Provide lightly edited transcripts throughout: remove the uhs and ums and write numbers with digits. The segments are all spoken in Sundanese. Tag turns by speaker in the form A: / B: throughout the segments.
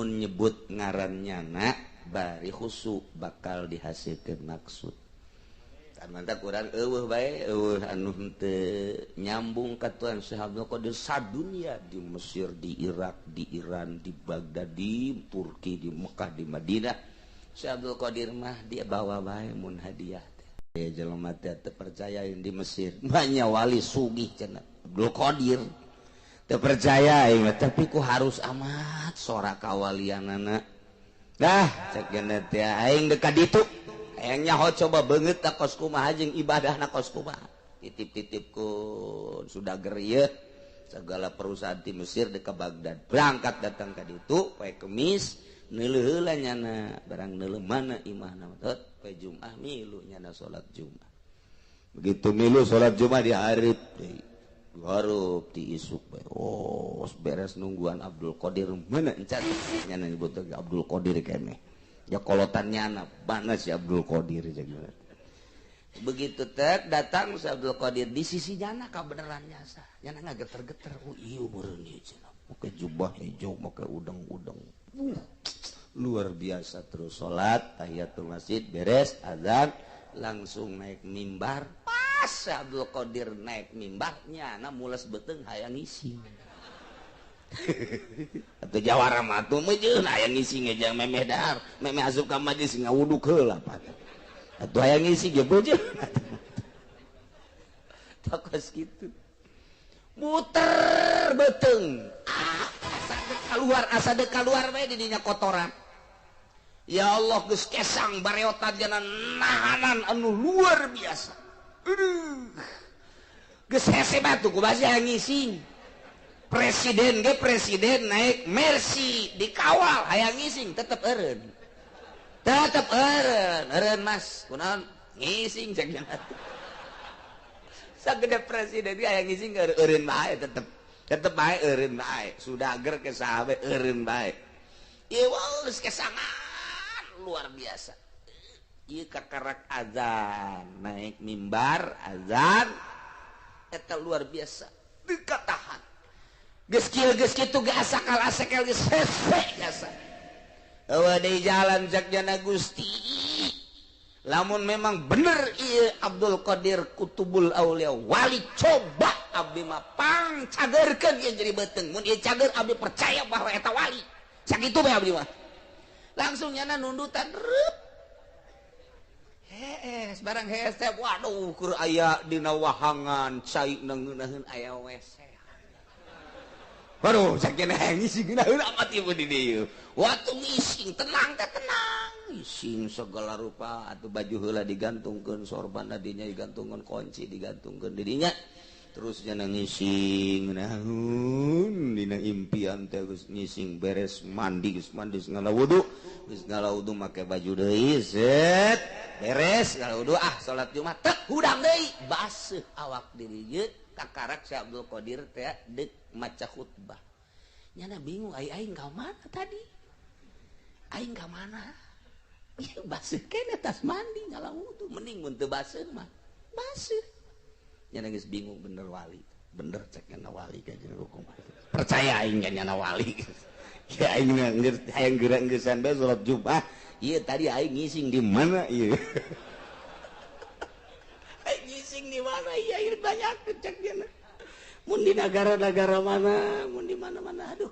A: Mun nyebut ngaran nyana bari khusyuk bakal dihasilkan maksud. Mantap kurang eueuh bae, eueuh anu henteu nyambung ka Tuhan Syekh Abdul Qadir sadunia, di Mesir, di Irak, di Iran, di Baghdad, di Turki, di Mekah, di Madinah. Syekh Abdul Qadir mah dia bawa bae mun hadiah teh. Ya jelema teh teu percaya di Mesir banyak wali sugih cenah Abdul Qadir. Teu percaya aing mah, tapi ku harus amat sora kawalianana. Dah cek geuna teh aing deuk ka ditu. Hayang nyaho coba beungeut tak kos kumaha jeung ibadahna kos kumaha. Titip-titipkeun sudah gerieu segala perusahaan di Mesir deuk ka Baghdad. Berangkat datang ka ditu poe Kemis neuleuh heula nyana barang neuleuh mana imahna tot poe Jumat milu nyana salat Jumat. Begitu milu salat Jumat di hareup deui. Hareup di isuk bae. Oh, beres nungguan Abdul Qadir mana encan nyana nyebut Abdul Qadir keneh. Ya kolotan nyana mana si Abdul Qadir gimana. Begitu tek datang si Abdul Qadir di sisi nyana kabeneran jasa nyana ngageter-geter. Oh iya meureun ieu cenah make jubah hijau make udeng-udeng, luar biasa. Terus salat tahiyatul masjid beres azan langsung naik mimbar. Pas si Abdul Qadir naik mimbar nyana mules beuteung hayang ngising. Atau jawara mah atuh meujeun hayang ngising ge memeh dahar memeh asup ka majlis ngawuduk heula atuh hayang ngising ge beujeun. Tokos kitu muter beuteung asa dek keluar, asa dek keluar bae di dinya kotoran. Ya Allah, geus kesang bareotan jana nahanan anu luar biasa. Aduh, geus hese batu ku basi hayang ngising. Presiden ge presiden naik Mercy dikawal hayang ngising tetep eureun, tetep eureun. Eureun mas kunaon ngising cek nya. Sagede presiden ge hayang ngising eureun bae, tetep tetep bae eureun bae. Sudah ger ke sahabe eureun bae. Ieu geus kesangan luar biasa. Ieu kakarak azan naik mimbar azan eta luar biasa teu katahan. Geus kieu geus kitu ge asakal asekal geus hese jasa. Eueuh deui jalan cek jana Gusti. Lamun memang bener ieu Abdul Qadir Kutubul Aulia wali, coba abdi mah pang cagerkeun ieu jadi beuteung. Mun ieu cager abdi percaya bahwa eta wali. Sakitu bae abdi mah. Langsung nyana nundutan reup. Hees barang hees teh waduh keur aya dina wahangan cai ngeunaheun aya WC. Waduh, sakieu hayang ngising ngeunaheun amat ieu di dieu. Waktu ngising tenang teh tenang. Ngising segala rupa atuh baju heula digantungkeun, sorban dinya digantungkeun, kunci digantungkeun di dinya. Terus nyana ngising ngeunaheun dina impian teh geus ngising beres mandi, geus mandi geus ngala wudu, geus ngala wudu make baju deui set beres ngala wudu ah salat Jumat tek hudang deui baseuh awak diri ieu kakarak si Abdul Qadir teh deuk maca khutbah. Nyana bingung ai aing ka mana tadi? Aing ka mana? Ieu baseuh keneh tas mandi ngala wudu mending mun teu baseuh mah. Baseuh. Nyana geus bingung bener wali. Bener cek nyana wali ka jeung hukum. Percaya aing ka nyana wali. Ya aing hayang geura geusan bae salat Jumat. Ieu tadi aing ngising di mana ieu? Aing ngising di mana ieu aing banyak cek nyana. Mun di negara-negara mana, mun di mana-mana aduh.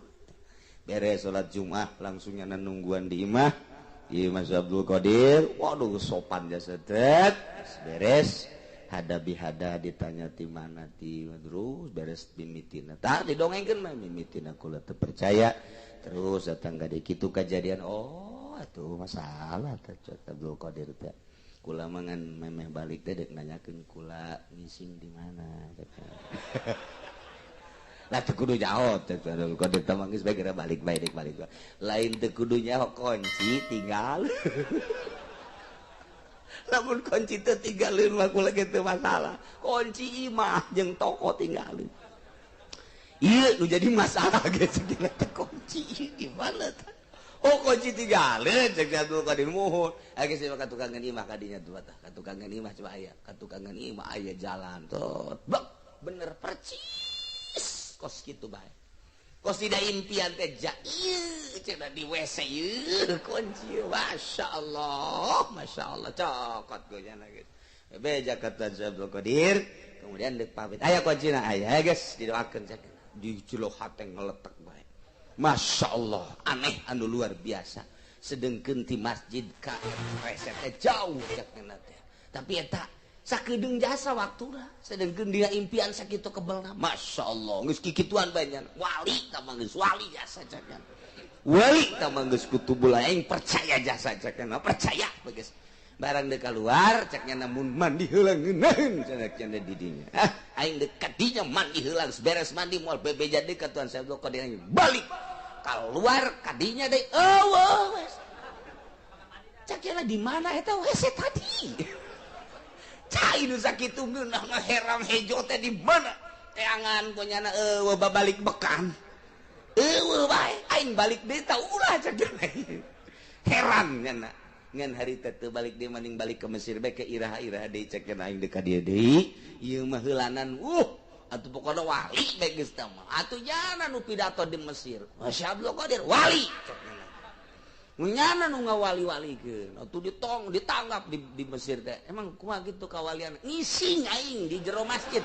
A: Beres salat Jumat langsung nyana nungguan di imah. Ieu Mas Abdul Qadir, waduh sopan jasa tet. Beres hadabi hada ditanya ti mana ti terus beres mimitina. Tah didongengkeun mah mimitina kula teu percaya. Terus datang ka dieu kitu kajadian. Oh, atuh masalah teh Abdul Qadir teh. Kula mah ngan memeh balik teh deuk nanyakeun kula ngising di mana. Lah teu kudu jawab teh Abdul Qadir teh mah geus bae geura balik bae deuk balik. Lain teu kudu nyaho kunci tinggal. Lamun kunci teu tinggalin mah kula ge teu masalah. Kunci imah jeung toko tinggalin. Ieu nu jadi masalah ge segala teh kunci di mana tah? Oh kunci tinggalin cek Abdul Qadir muhun. Aya geus ka tukangan imah kadinya tuh tah. Ka tukangan imah coba aya. Ka tukangan imah aya jalan tot. Bek bener percis kos kitu bae. Kos tidak impian teh ja ieu cenah di WC ieu kunci. Masya Allah, Masya Allah, cokot gue nyana gitu. Beja kata Abdul Qadir, kemudian dek pamit. Aya kuncina aya guys, didoakeun cenah. Di jero hate ngeletek bae. Masya Allah, aneh anu luar biasa. Sedengkeun ti masjid ka WC teh jauh cek teh. Tapi eta sakedeung jasa waktuna, sedengkeun dina impian sakitu kebelna. Masya Allah, geus kikituan bae nya. Wali tah mah geus wali jasa cek. Wali tah mah geus kutubul aing percaya jasa cek, percaya geus. Barang deuk keluar cek nya mun mandi heula ngeunaheun cenah cenah di dinya. Ah, aing deuk ka dinya mandi heula geus beres mandi moal bebeja deui ka Tuan Syekh Abdul Qadir balik. Keluar ka dinya deui eueuh. Cek nya di mana eta WC tadi? Cai nu sakitu ngeunah heram hejo teh di mana? Teangan kunyana eueuh babalik bekan. Eueuh bae aing balik deui tah ulah cek heran nyana. Ngan harita teu balik deui mending balik ke Mesir bae ke iraha-iraha deui cek aing deuk ka dieu deui. Ieu mah heulanan atuh pokona wali bae geus tah mah. Atuh nyana nu pidato di Mesir. Masya Abdul Qadir wali cek nyana. Nyana nu ngawali-walikeun atuh ditong ditanggap di Mesir teh. Emang kumaha kitu kawalian? Ngising aing di jero masjid.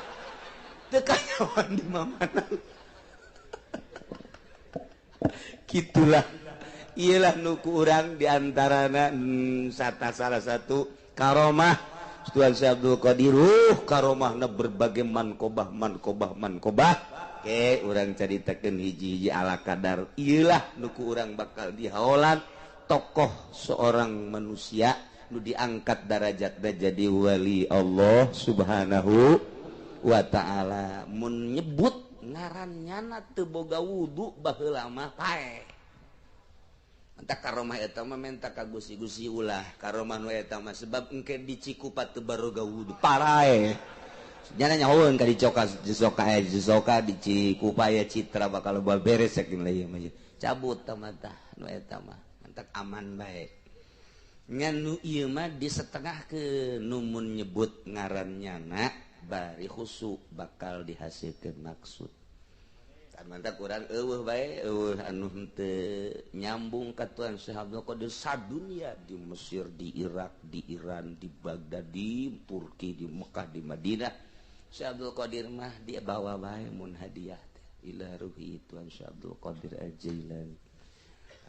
A: Teu kanyawan di mamana. Kitulah. Iyalah nuku urang diantarana salah satu karomah Tuan Syekh Abdul Qadir. Karomahna berbagai mankobah mankobah mankobah. Oke, urang caritakeun hiji-hiji ala kadar. Iyalah nuku urang bakal dihaolan tokoh seorang manusia nu diangkat darajatna jadi wali Allah Subhanahu wa taala. Mun nyebut ngaran nyana teu boga wudu baheula mah paeh. Entah karomah eta mah menta ka gusi-gusi ulah karomah nu eta mah sebab engke di Cikupa teu baroga wudu parae. Nyana nyahoeun ka dicoka disoka disoka di Cikupa ya citra bakal loba beres saking ieu mah. Cabut tah mah tah nu eta mah entak aman bae. Ngan nu ieu mah disetengahkeun nu mun nyebut ngaran nyana bari khusu bakal dihasilkeun maksud. Mantap kurang eueuh bae eueuh anu henteu nyambung ka Tuan Syekh Abdul Qadir sadunia di Mesir, di Irak, di Iran, di Baghdad, di Turki, di Mekah, di Madinah. Syekh Abdul Qadir mah dibawa bae mun hadiah teh ila ruhi Tuan Syekh Abdul Qadir Al-Jailani.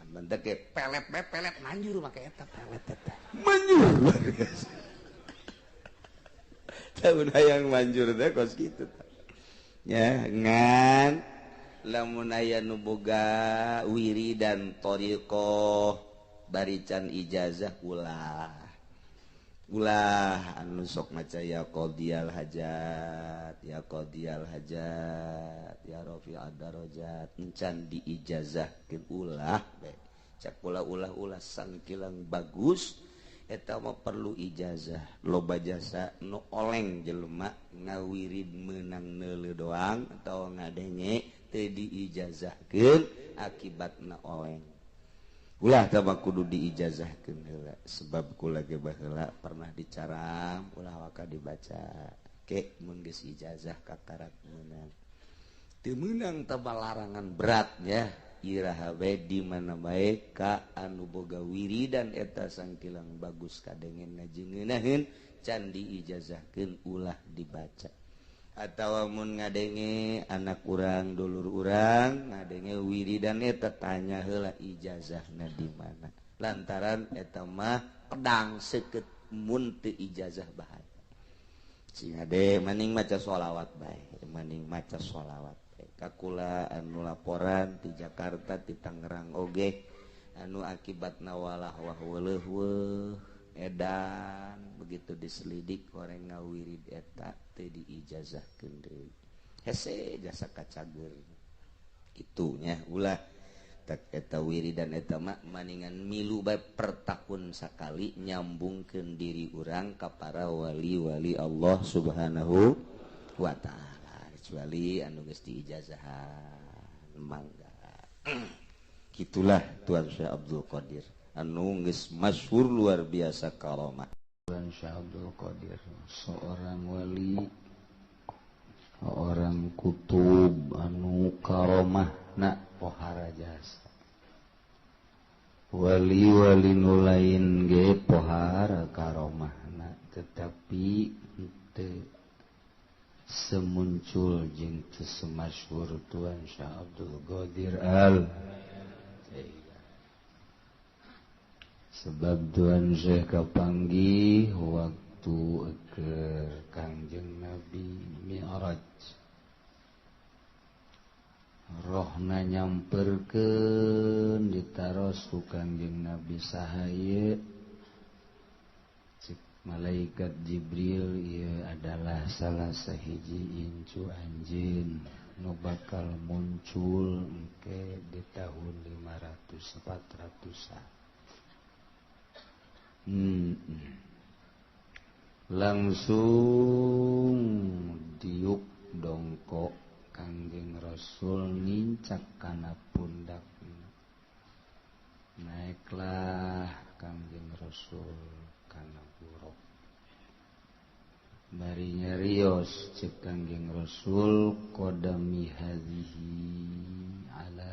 A: Mantap ke pelet bae pelet manjur make eta pelet eta. Manjur luar biasa. Tahun hayang manjur teh kos kitu tah. Ya ngan lamun aya nu boga wiridan thariqah barican ijazah ulah ulah anu sok maca ya qadiyal hajat ya qadiyal hajat ya rafi'ad darajat encan diijazahkeun ulah bae cak ulah ulah ulah sangkilang bagus eta mah perlu ijazah loba jasa nu oleng jelema ngawirid meunang neuleuh doang atawa ngadenge teu diijazahkeun akibatna oleng. Ulah tah mah kudu diijazahkeun heula sebab kula ge baheula pernah dicaram ulah waka dibaca ke mun geus ijazah kakarak meunang. Teu meunang tah larangan berat ya iraha bae di mana bae ka anu boga wiridan eta sangkilang bagus kadengen ngajengeunaheun can diijazahkeun ulah dibaca. Atawa mun ngadenge anak urang dulur urang ngadenge wiridan eta tanya heula ijazahna di mana lantaran eta mah pedang seukeut mun teu ijazah bahaya. Sing ade mending maca sholawat bae, mending maca sholawat bae. Kakula anu laporan di Jakarta di Tangerang oge anu akibatna walah wah weuleuh weuh edan begitu diselidik orang ngawirid eta teu diijazahkeun deui hese jasa kacager kitu nya ulah tak eta wiridan eta mah maningan milu bae per tahun sakali nyambungkeun diri urang ka para wali-wali Allah Subhanahu wa taala kecuali anu geus diijazahan mangga. Kitulah Tuan Syekh Abdul Qadir anu geus masyhur luar biasa karomah. Tuan Syekh Abdul Qadir seorang wali Orang kutub anu karomahna pohara jasa. Wali-wali nu lain ge pohara karomahna, tetapi teu semuncul jeung teu semasyhur Tuan Syekh Abdul Qadir Al Jailani. Sebab Tuan Syekh kapanggih waktu ke Kangjeng Nabi Mi'raj, rohna nyamperkeun ditaros ku Kangjeng Nabi sahaye. Cik malaikat Jibril, ieu adalah salah sahiji incu anjeun nu bakal muncul engke di tahun 500 400-an. Langsung diuk dongkok Kangjeng Rasul nincak kana pundakna. Naiklah Kangjeng Rasul kana buruk. Bari nyarios cek Kangjeng Rasul, qadami hadhihi ala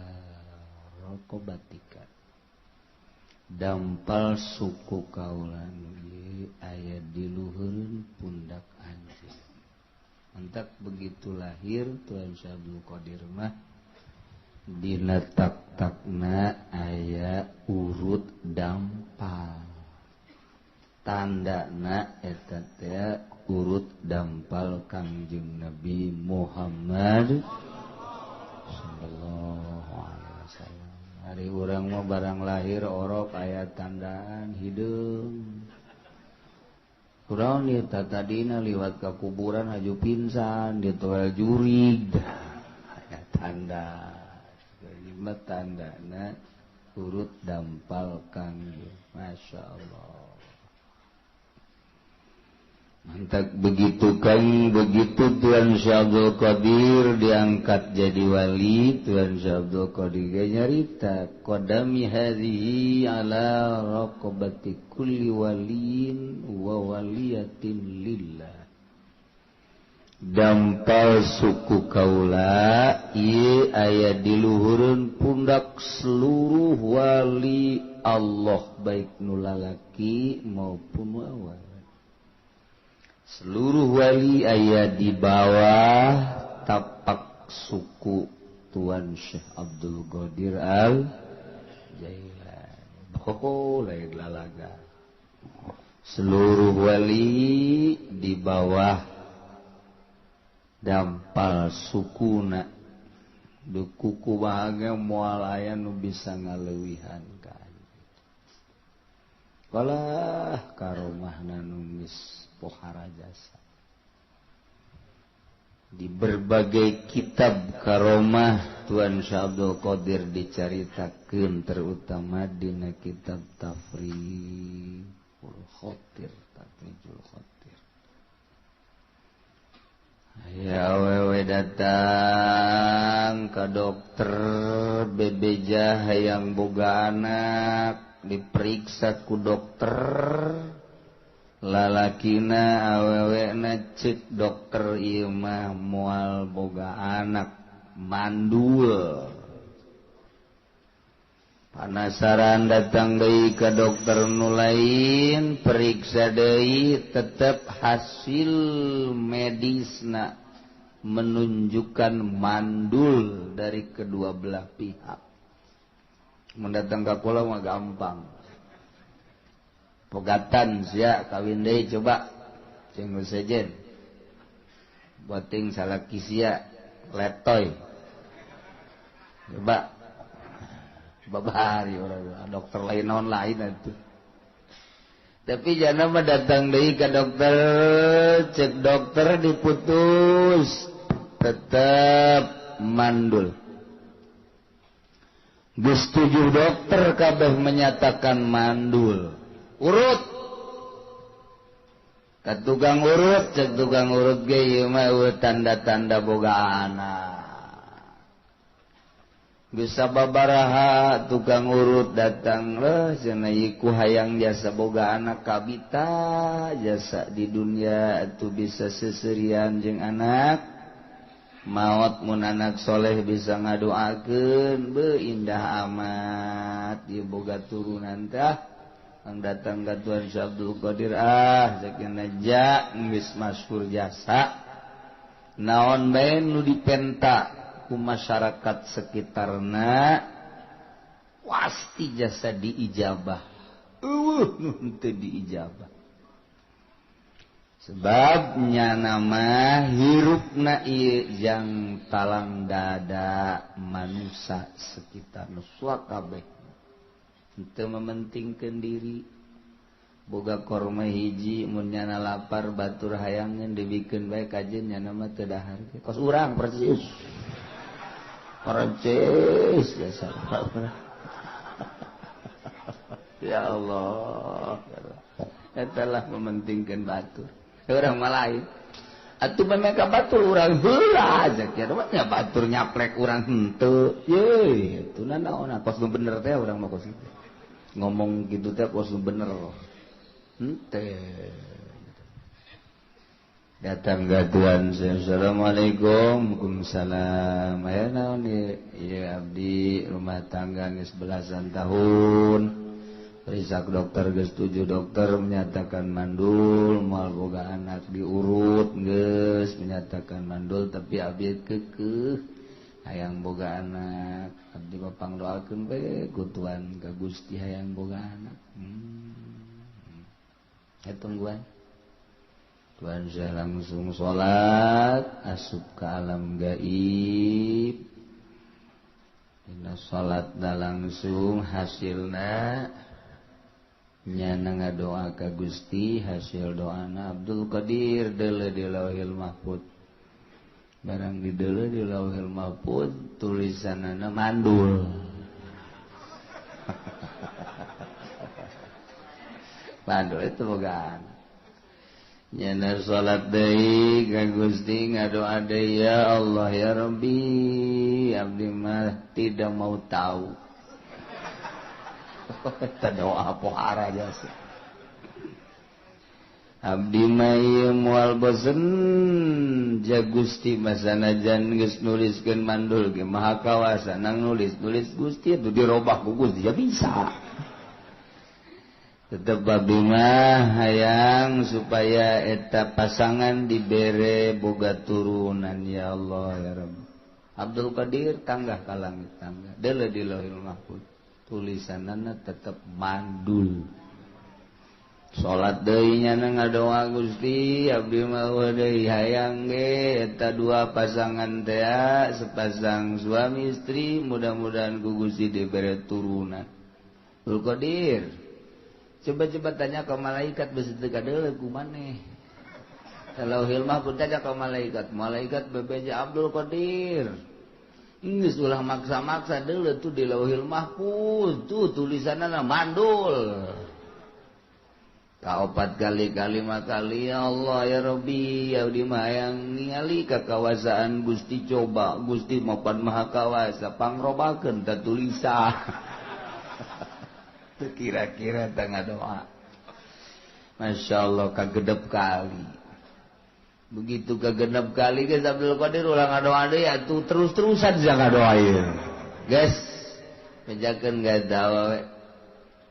A: raqabatika. Dampal suku kaula nu ieu aya di luhureun pundak anjeun. Entak begitu lahir Tuan Syekh Abdul Qadir mah dina tak-takna aya urut dampal. Tandana eta teh urut dampal Kangjeng Nabi Muhammad sallallahu alaihi wasallam. Hari urang mah barang lahir orok aya tandaan hideung. Kurang nih tadina liwat ke kuburan aju pingsan ditoel jurig aya tanda. Lima tandana urut dampal Kangjeng. Masya Allah. Mantap begitu kan, begitu Tuan Syekh Abdul Qadir diangkat jadi wali, Tuan Syekh Abdul Qadir nyarita qadami hadhihi ala raqabati kulli waliyin wa waliyatin lillah. Dampal suku kaula ieu aya di luhureun pundak seluruh wali Allah, baik nu lalaki maupun awewe. Seluruh wali aya di bawah tapak suku Tuan Syekh Abdul Qadir Al Jailani. Oh, lain lalaga. Seluruh wali di bawah dampal sukuna. Dukuku bahagia moal aya nu bisa ngaleuwihan ka. Kalah karomahna nu geus pohara jasa. Di berbagai kitab karomah Tuan Syekh Abdul Qadir dicaritakeun, terutama dina kitab Tafrijul Khotir, Tafrijul Khotir. Ya awewe datang ke dokter bebeja hayang boga anak, diperiksa ku dokter. Lalakina awewena cek dokter ieu mah moal boga anak, mandul. Panasaran datang deui ka dokter nu lain, periksa deui, tetep hasil medisna menunjukkan mandul dari kedua belah pihak. Mendatang ka kula mah gampang. Pegatan sia kawin deui coba jeung sejen. Boting salaki sia letoy. Coba babari orang dokter lain naon lain atuh. Tapi jana mah datang deui ka dokter, cek dokter diputus tetep mandul. Geus 7 dokter kabeh menyatakan mandul. Urut ka tukang urut, cek tukang urut ge ieu mah tanda-tanda boga anak. Bisa babaraha tukang urut datang leh cenah ieu ku hayang jasa boga anak kabita jasa di dunia atuh bisa seserian jeung anak.
B: Maot mun anak soleh bisa ngadoakeun beuh indah amat ieu boga turunan tah ang datang ka Tuan Syekh Abdul Qadir ah sakieu ja geus masyhur jasa naon bae nu dipenta ku masyarakat sekitarna pasti jasa diijabah eueuh nu henteu diijabah sebabnya nama hirupna ieu jang talang dada manusia sekitar nu kabeh henteu mementingkeun diri boga korma hiji mun nyana lapar batur hayangeun dibikeun bae kajeun nyana mah teu dahar kos urang persis persis biasa. Ya Allah, eta lah mementingkeun batur. Orang malain atuh mereka batur urang heula zakir mah nya batur nyaplek urang henteu ye itu naon kos nu bener teh urang mah kos kitu ngomong gitu teh kos nu bener henteu. Datang ka Tuan, assalamualaikum. Waalaikumsalam. Aya naon ieu? Ieu abdi rumah tangga geus belasan tahun. Periksa dokter geus 7 dokter menyatakan mandul, moal boga anak diurut geus menyatakan mandul tapi abdi keukeuh hayang boga anak. Abdi mah pangdoakeun we ku Tuan ka Gusti hayang boga anak. Eta tungguan. Tuan saya langsung salat asup ke alam gaib. Dina salatna langsung hasilna nyana ngadoa ka Gusti, hasil doana Abdul Qadir deuleu di Lauhil Mahfud. Barang dideuleu di Lauhil Mahfud tulisanana mandul. Mandul itu boga anak. Nyana salat deui ka Gusti ngadoa deui, ya Allah ya Rabbi, abdi mah tidak mau tahu. Eta doa pohara jasa. Abdi mah ieu moal bosen ja Gusti masanajan geus nuliskeun mandul ge maha kawasa nang nulis-nulis Gusti itu dirobah ku Gusti ya bisa. Tetep abdi mah hayang supaya eta pasangan dibere boga turunan ya Allah ya Rabb. Abdul Qadir tanggah ka langit tangga deuleu di Lauhil Mahfuz tulisanana tetep mandul. Salat deui nyana ngadoa Gusti abdi mah deui hayang ge eta dua pasangan teh sepasang suami istri mudah-mudahan ku Gusti dibere turunan. Abdul Qadir coba-coba tanya ke malaikat besi teu kadeuleu ku maneh. Kalau hilmah pun tanya ke malaikat, malaikat bebeja Abdul Qadir. Geus ulah maksa-maksa deuleu tuh di Lauhil Mahfuz tuh tulisanna mandul. Kaopat kali kalima kali ya Allah ya Rabbi ya di hayang ningali kakawasaan Gusti coba Gusti mapan maha kawasa pangrobakeun ta tulisan. Teu kira-kira tah ngadoa. Masya Allah kagedep kali. Begitu kagenep kali geus Abdul Qadir ulah ngadoa deui atuh terus-terusan sia ngadoa ieu. Geus bejakeun gadawa we.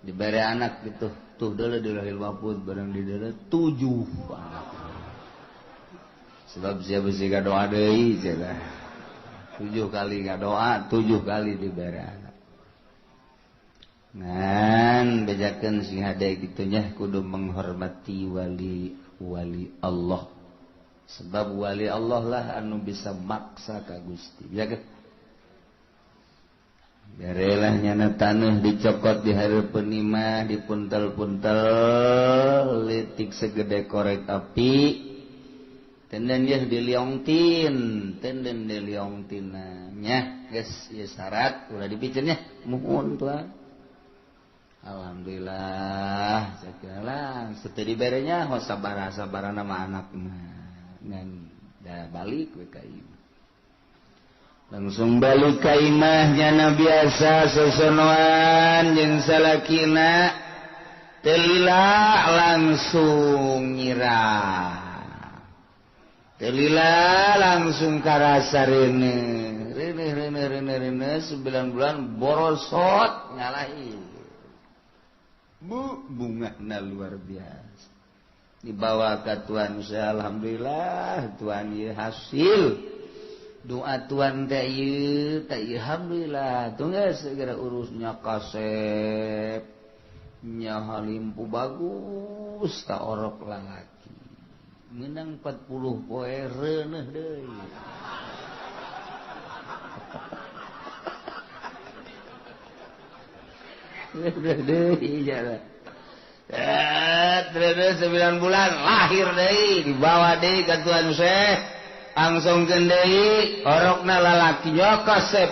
B: Dibere anak gitu. Tuh deuleu di Lauhil Mahfuz barang di deuleu 7 anak. Sebab sia besi ngadoa deui cenah. 7 kali ngadoa, 7 kali dibere anak. Ngan bejakeun sing hade kitu nya kudu menghormati wali-wali Allah. Sebab wali Allah lah anu bisa maksa ka Gusti. Bejakeun. Berelah nyana taneuh dicokot di hareupeun imah dipuntel-puntel litik segede korek api tenden yeuh diliongtin tenden diliongtina nya geus ieu syarat ulah dipiceun nya muhun tuan. Alhamdulillah sakieu sateu diberenya ho sabar-sabarana mah anakna ngan da balik we ka imah. Langsung balik ka imah nyana biasa sosonoan jeung salakina teu lila langsung nyirah. Telila langsung karasa rene rene rene rene rene 9 bulan borosot ngalahi bu bungana luar biasa dibawa ke Tuhan saya alhamdulillah Tuhan ieu hasil doa Tuhan teh ieu teh alhamdulillah tunggu segera urusnya kasep nya halimpu bagus ta orok lalaki menang 40 poe reuneuh deui. Reuneuh deui jalan. Terus 9 bulan lahir deui dibawa deui ka Tuan Syekh langsungkeun deui orokna lalaki nya kasep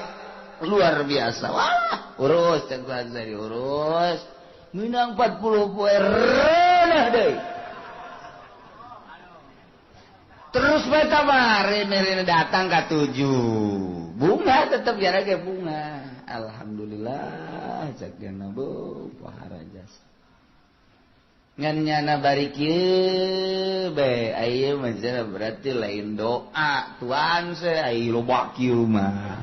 B: luar biasa. Wah, urus cek Tuan Syekh urus. Menang 40 poe reuneuh deui. Terus beta rene datang ke 7 bunga tetap jarak ke bunga alhamdulillah cek dina bu pohara jasa ngan nyana bari kieu bae aya mah berarti lain doa Tuhan se ai loba kieu mah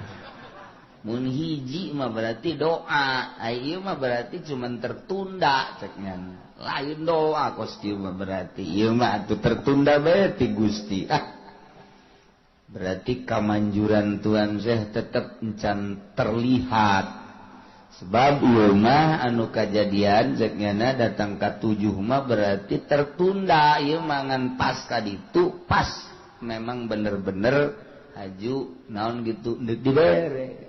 B: mun hiji mah berarti doa ai mah berarti cuman tertunda cek nyana lain doa kos kieu mah berarti ieu mah atuh tertunda bae ti Gusti ah berarti kamanjuran Tuhan Syekh tetep encan terlihat sebab ieu mah anu kajadian cek nyana datang ka 7 mah berarti tertunda ieu mah ngan pas ka ditu pas memang bener-bener haju naon gitu deuk dibere.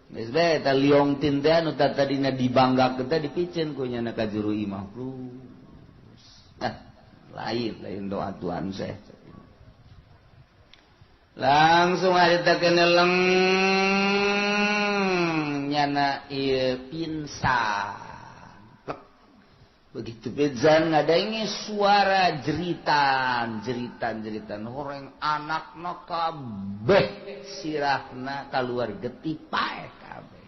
B: Geus bae eta liong tin teh anu tadina dibanggakeun teh dipiceun ku nyana ka juru imah. Ah, lain doa Tuhan Syekh. Langsung harita keneleng nyana ieu pingsan. Begitu pingsan ngadangi suara jeritan, jeritan, jeritan horeng anakna kabeh sirahna kaluar getih paeh kabeh.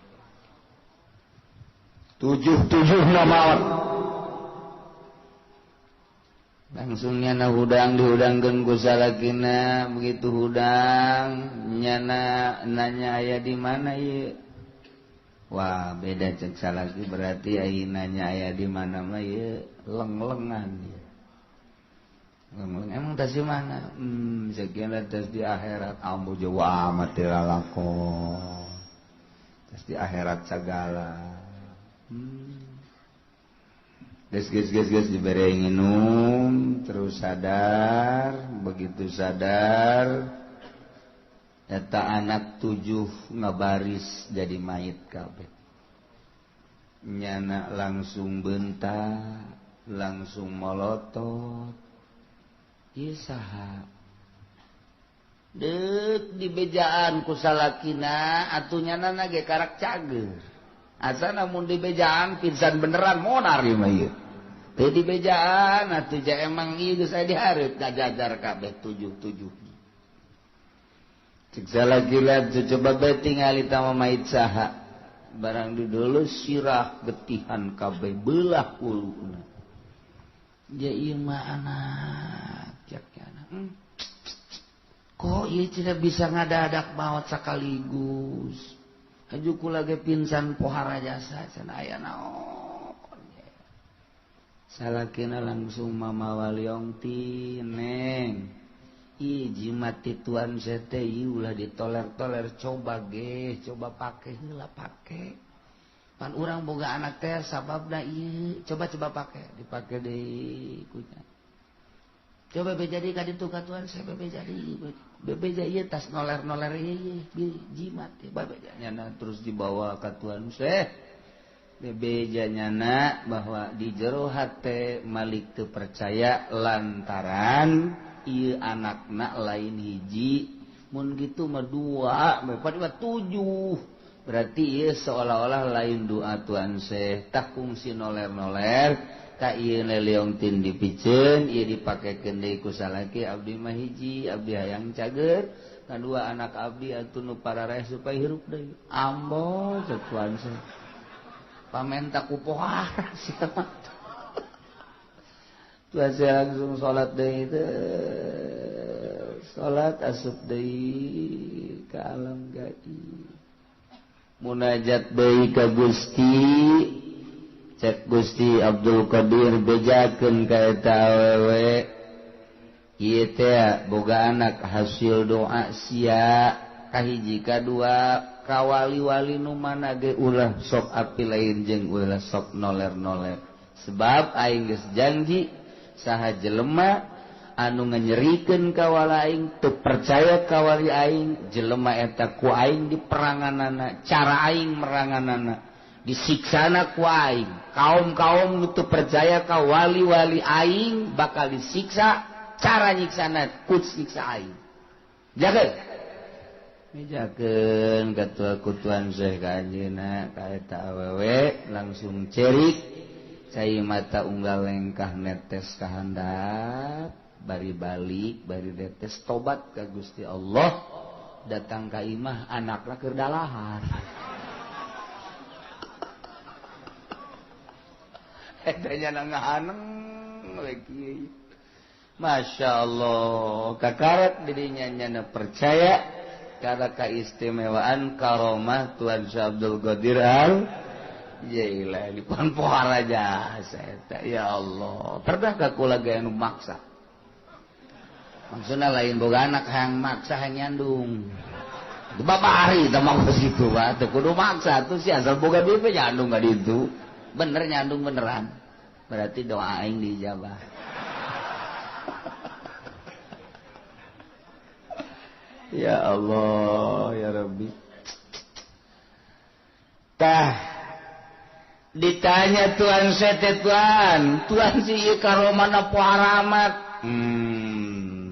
C: 7-7 maot.
B: Langsung nyana hudang dihudangkeun ku salakina, begitu hudang nyana nanya aya di mana ieu? Wah, beda cek salaki berarti ai nanya aya di mana mah ieu leng-lengan ieu. Leng-leng emang tas di mana? Sekian tas di akhirat ambu jauh amat teu lalakon. Tas di akhirat sagala. Geus geus geus geus dibere nginum terus sadar, begitu sadar eta anak 7 ngabaris jadi mayit kabeh. Nyana langsung bentak, langsung molotot. Ieu saha? Deuk dibejaan ku salakina atuh nyana ge karak cager. Asa namun dibejaan pingsan beneran monar ieu mah ieu. Teu dibejaan atuh ja emang ieu geus aya dihareup kajajar kabeh 7-7. Cek salaki coba bae tingali tama mait saha. Barang didulu sirah getihan kabeh belah huluna. Ja ieu mah anak cek anak. Kok ieu tidak bisa ngadadak maot sekaligus. Haju kula ge pingsan pohara jasa cenah aya naon. Salakina langsung mamawa liong ti neng. Ih jimat ti Tuan sete ulah ditoler-toler coba ge coba pake heula pake. Pan urang boga anak teh sababna ieu coba-coba pake dipake deui kunya. Coba be jadi ka ditu ka Tuan saya be jadi bebeja ieu tas noler-noler ieu jimat ya bebeja nyana terus dibawa ka Tuan Syekh. Bebeja nyana bahwa di jero hate Malik teu percaya lantaran ieu anakna lain hiji mun gitu mah 2 4 7 berarti ieu seolah-olah lain doa Tuan Syekh tah kungsi noler-noler ka ieu leleong tin dipiceun ieu dipakekeun deui ku salaki abdi mah hiji abdi hayang cager kadua anak abdi atuh nu parareh supaya hirup deui ambo cek Tuan Syekh pamenta ku pohara sia mah. Tuan Syekh langsung salat deui teh Salat asup deui ka alam gaib. Munajat deui ka Gusti. Cek Gusti Abdul Qadir bejakeun ka eta awewe. Ieu teh boga anak hasil doa sia kahiji kadua kawali-wali nu mana ge ulah sok api lain jeung ulah sok noler-noler. Sebab aing geus janji saha jelema anu nganyerikeun ka wali aing teu percaya ka wali aing jelema eta ku aing diperanganana cara aing meranganana disiksana ku aing. Kaum-kaum nu teu percaya ka wali-wali aing bakal disiksa cara nyiksana ku siksa aing. Jaga mijakeun katua kutuan Syekh ka anjeunna ka eta awewe langsung cerik cai mata unggal lengkah netes ka handap bari balik bari netes tobat ka Gusti Allah datang ka imah anakna keur dalahar. Eta nya ngahaneng we kieu. Masya Allah kakaret dirinya nyana percaya karena keistimewaan karomah Tuan Syekh Abdul Qadir Al Jailani pon pohara jasa eta ya Allah. Pernah ka kula ge anu maksa? Maksudna lain boga anak hayang maksa hayang nyandung. Babari teh mah kitu bae teu kudu maksa atuh si asal boga duit we nyandung ka ditu. Bener nyandung beneran. Berarti doa aing diijabah. Ya Allah ya Rabbi. Tah ditanya Tuan sete Tuan, Tuan si ieu karomahna poharamat.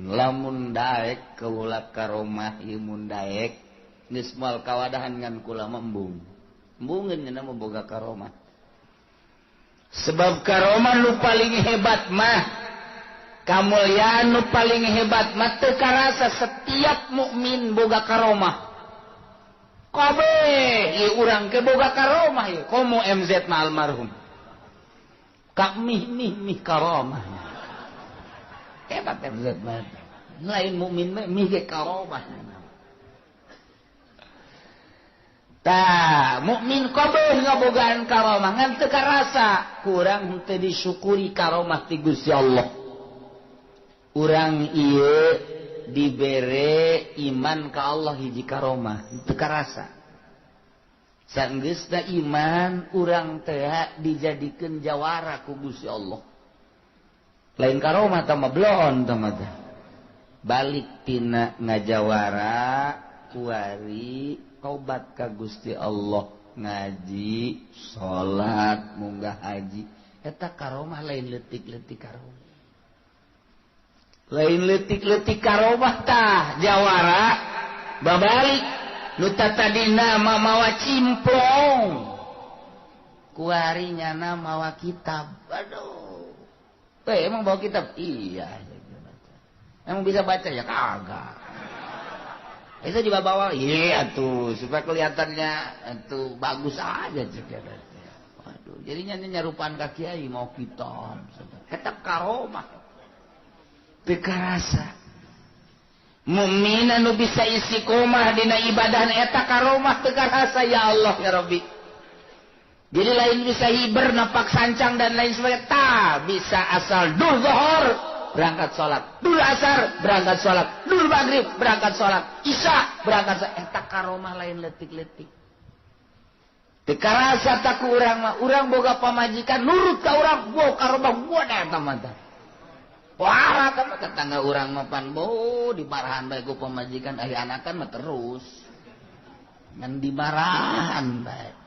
B: Lamun daek kaula karomah ieu mun daek geus moal kawadahan ngan kula mah embung. Embungeun nya mah boga karomah. Sebab karomah nu paling hebat mah kamulyaan nu paling hebat mah teu karasa setiap mukmin boga karomah. Kabeh ieu urang ke boga karomah ieu komo MZ mah almarhum. Ka mih mih mih karomah. Hebat MZ mah. Lain mukmin mah mih ge karomah. Tah, mukmin kabeh ngabogaan karomah ngan teu karasa kurang henteu disyukuri karomah ti Gusti Allah. Urang ieu dibere iman ka Allah hiji karomah teu karasa. Sanggeusna iman urang teh dijadikeun jawara ku Gusti Allah. Lain karomah tah mah bloon tah mah teh. Balik tina ngajawara kuari tobat ka Gusti Allah, ngaji, salat, munggah haji. Eta karomah lain leutik-leutik karomah. Lain leutik-leutik karomah tah jawara babalik nu tatadina mawa cimplong kuari nyana mawa kitab. Aduh, emang bawa kitab? Iya. Emang bisa baca? Ya kagak. Itu juga bawa? Iya tuh supaya kelihatannya itu bagus aja. Waduh, jadinya nyarupaan ka kiai mau kitab tetap karomah. Teu karasa mukmin anu bisa istiqomah dina ibadah eta karomah teu karasa ya Allah ya Rabbi. Jadi lain bisa hiber napak sancang dan lain sebagainya, ta bisa asal dur zuhur berangkat salat, dur asar berangkat salat, dur maghrib berangkat salat, isya berangkat salat, eta karomah lain leutik-leutik. Teu karasa ta ku urang mah, urang boga pamajikan nurut ka urang, bo karomah buat eta mah. Wah, kan tetangga urang mah pan bo dimarahan bae ku pamajikan ari anakan mah terus. Ngan dimarahan bae.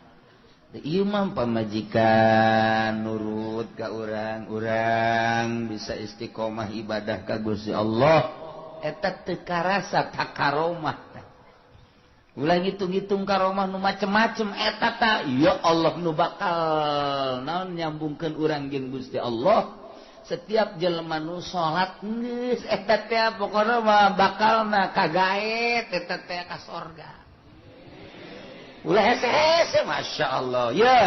B: Ieu mah pamajikan nurut ka urang, urang bisa istiqomah ibadah ka Gusti Allah. Eta teu karasa ta karomah teh. Ulah ngitung-ngitung karomah nu macem-macem eta ta ya Allah nu bakal naon nyambungkeun urang jeung Gusti Allah. Setiap jelema nu salat geus eta teh pokona mah bakalna kagaet eta teh ka sorga. Ulah hese-hese Masya Allah ya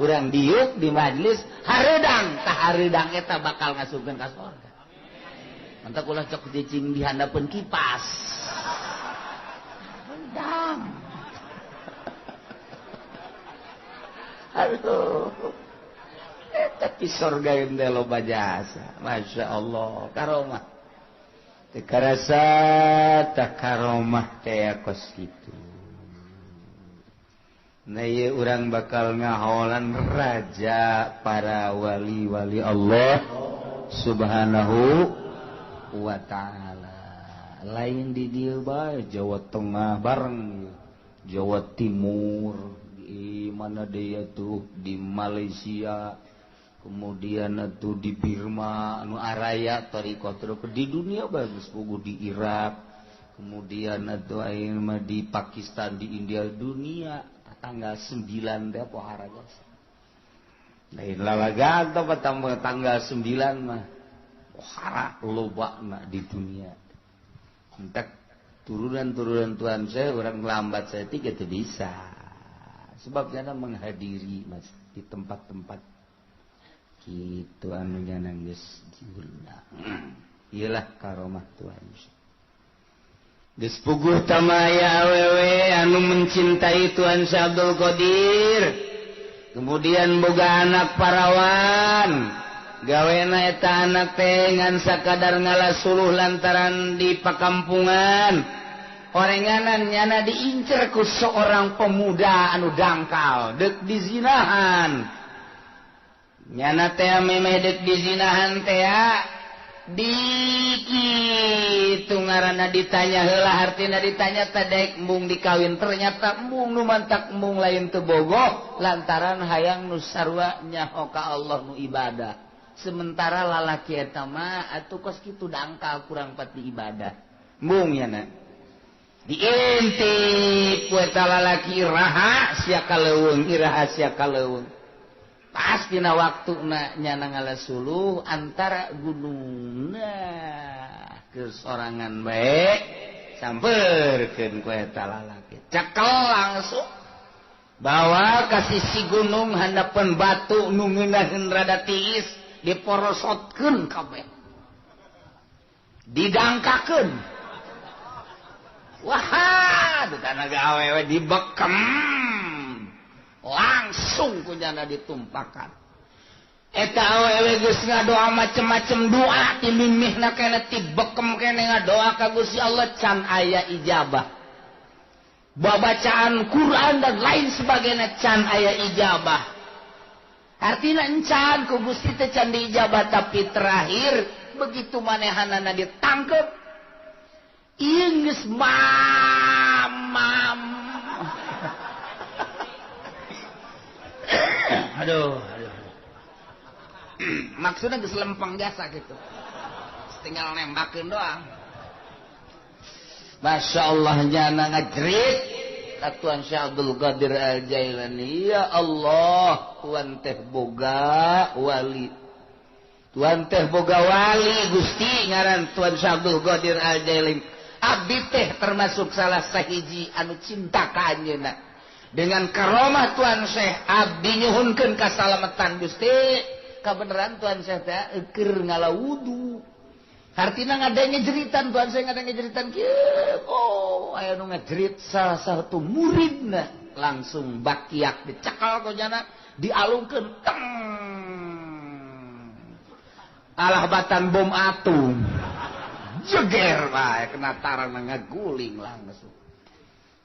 B: urang diuk di majlis hareudang tah hareudang eta bakal ngasupkeun ka sorga. Mantak ulah cok cicing di handapeun kipas. Rendang. Aduh. Tapi surga teh loba jasa. Masya Allah, karomah. Teu karasa tah karomah teh kos kitu. Nah ieu urang bakal ngaholan raja para wali-wali Allah Subhanahu wa ta'ala. Lain di dieu bae, Jawa Tengah bareng, Jawa Timur, di mana deui tuh, di Malaysia, kemudian tuh di Birma, anu araya thariqah di dunia bagus puguh di Irak, kemudian atuh ayeuna mah di Pakistan, di India, dunia tanggal 9 teh pohara jasa. Lain lalagan teh tanggal 9 mah pohara lobana di dunia. Entek turunan-turunan Tuhan saya orang lambat saya tiga teu bisa. Sebab jana menghadiri mas di tempat-tempat kitu anu jana geus diulang. Iyalah karomah Tuhan. Geus puguh tamaya awewe anu mencintai Tuhan Syekh Abdul Qadir. Kemudian boga anak parawan. Gawena eta anak teh ngan sakadar ngalasuluh lantaran di pakampungan. Orenganan nyana diincer ku seorang pemuda anu dangkal deuk dizinahan. Nyana teh memeh deuk dizinahan teh dikitu ngaranna ditanya heula hartina ditanya teh daek embung dikawin ternyata embung nu mantak embung lain teu bogoh lantaran hayang nu sarua nyaho ka Allah nu ibadah. Sementara lalaki eta mah atuh kos kitu dangkal kurang pati ibadah. Embung nyana diintip ku eta lalaki iraha sia kaleuweung iraha sia kaleuweung. Pas dina waktuna nyana ngalasuluh antara gunung nah kesorangan bae sampeurkeun ku eta lalaki cekel langsung bawa ka sisi gunung handapeun batu nu ngeunaheun rada tiis diporosotkeun kabeh didangkakeun wah teu gawe dibekem langsung kunyana ditumpakan. Eta awewe geus ngadoa macem-macem doa ti mimihna keneh ti bekem keneh ngadoa ka Gusti Allah can aya ijabah. Babacaan Quran dan lain sebagainya can aya ijabah. Artina encan ku Gusti teh can diijabah tapi terakhir begitu manehanana ditangkep ieu geus mamam. Aduh, aduh. Maksudnya geus lempeng jasa gitu. Tinggal nembakeun doang. Masya Allah nyana ngajerit ka Tuhan Syekh Abdul Qadir Al-Jailani, ya Allah, Tuhan teh boga wali. Tuhan teh boga wali Gusti ngaran Tuhan Syekh Abdul Qadir Al-Jailani. Abdi teh termasuk salah sahiji anu cinta ka anjeunna. Dengan karomah Tuhan Syekh abdi nyuhunkeun kasalamatan Gusti kabeneran Tuhan Syekh teh keur ngala wudu hartina ngadenge jeritan Tuhan Syekh ngadenge jeritan kieu oh aya nu ngajerit salah satu muridna langsung bakiak dicekal ku jana dialungkeun teng alah batan bom atom jeger bae kena tarang ngaguling langsung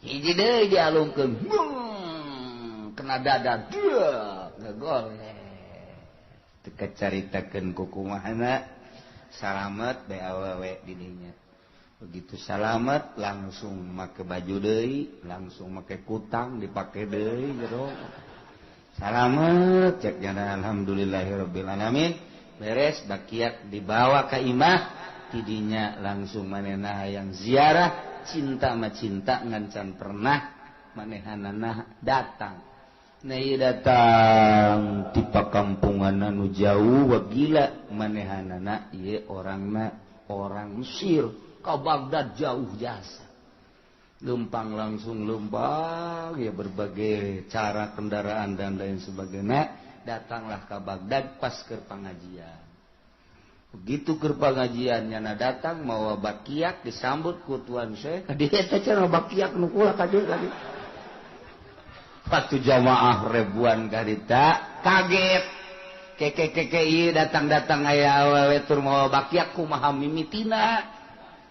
B: hiji deui dialungkeun kena dada dia ngegoleh teu kacaritakeun ku kumahana salamet bae awewe di dinya begitu salamet langsung make baju deui langsung make kutang dipake deui jero salamet cek jana alhamdulillahirabbil alamin beres bakiak dibawa ka imah tidinya langsung manehna hayang ziarah cinta ma cinta ngan can pernah manehanana datang. Nah ieu datang ti pakampungan anu jauh wagila manehanana ieu orangna orang Mesir ka Baghdad jauh jasa. Lempang langsung lempang ya berbagai cara kendaraan dan lain sebagainya datanglah ke Baghdad pas keur pangajian. Begitu keur pangajian nyana datang mawa bakiak disambut ku Tuan Syekh. Ka dieu teh cenah bakiak nu kula ka dieu ka dieu. Waktu jamaah ribuan karita kaget. Keke keke ieu datang-datang aya awewe tur mawa bakiak kumaha mimitina.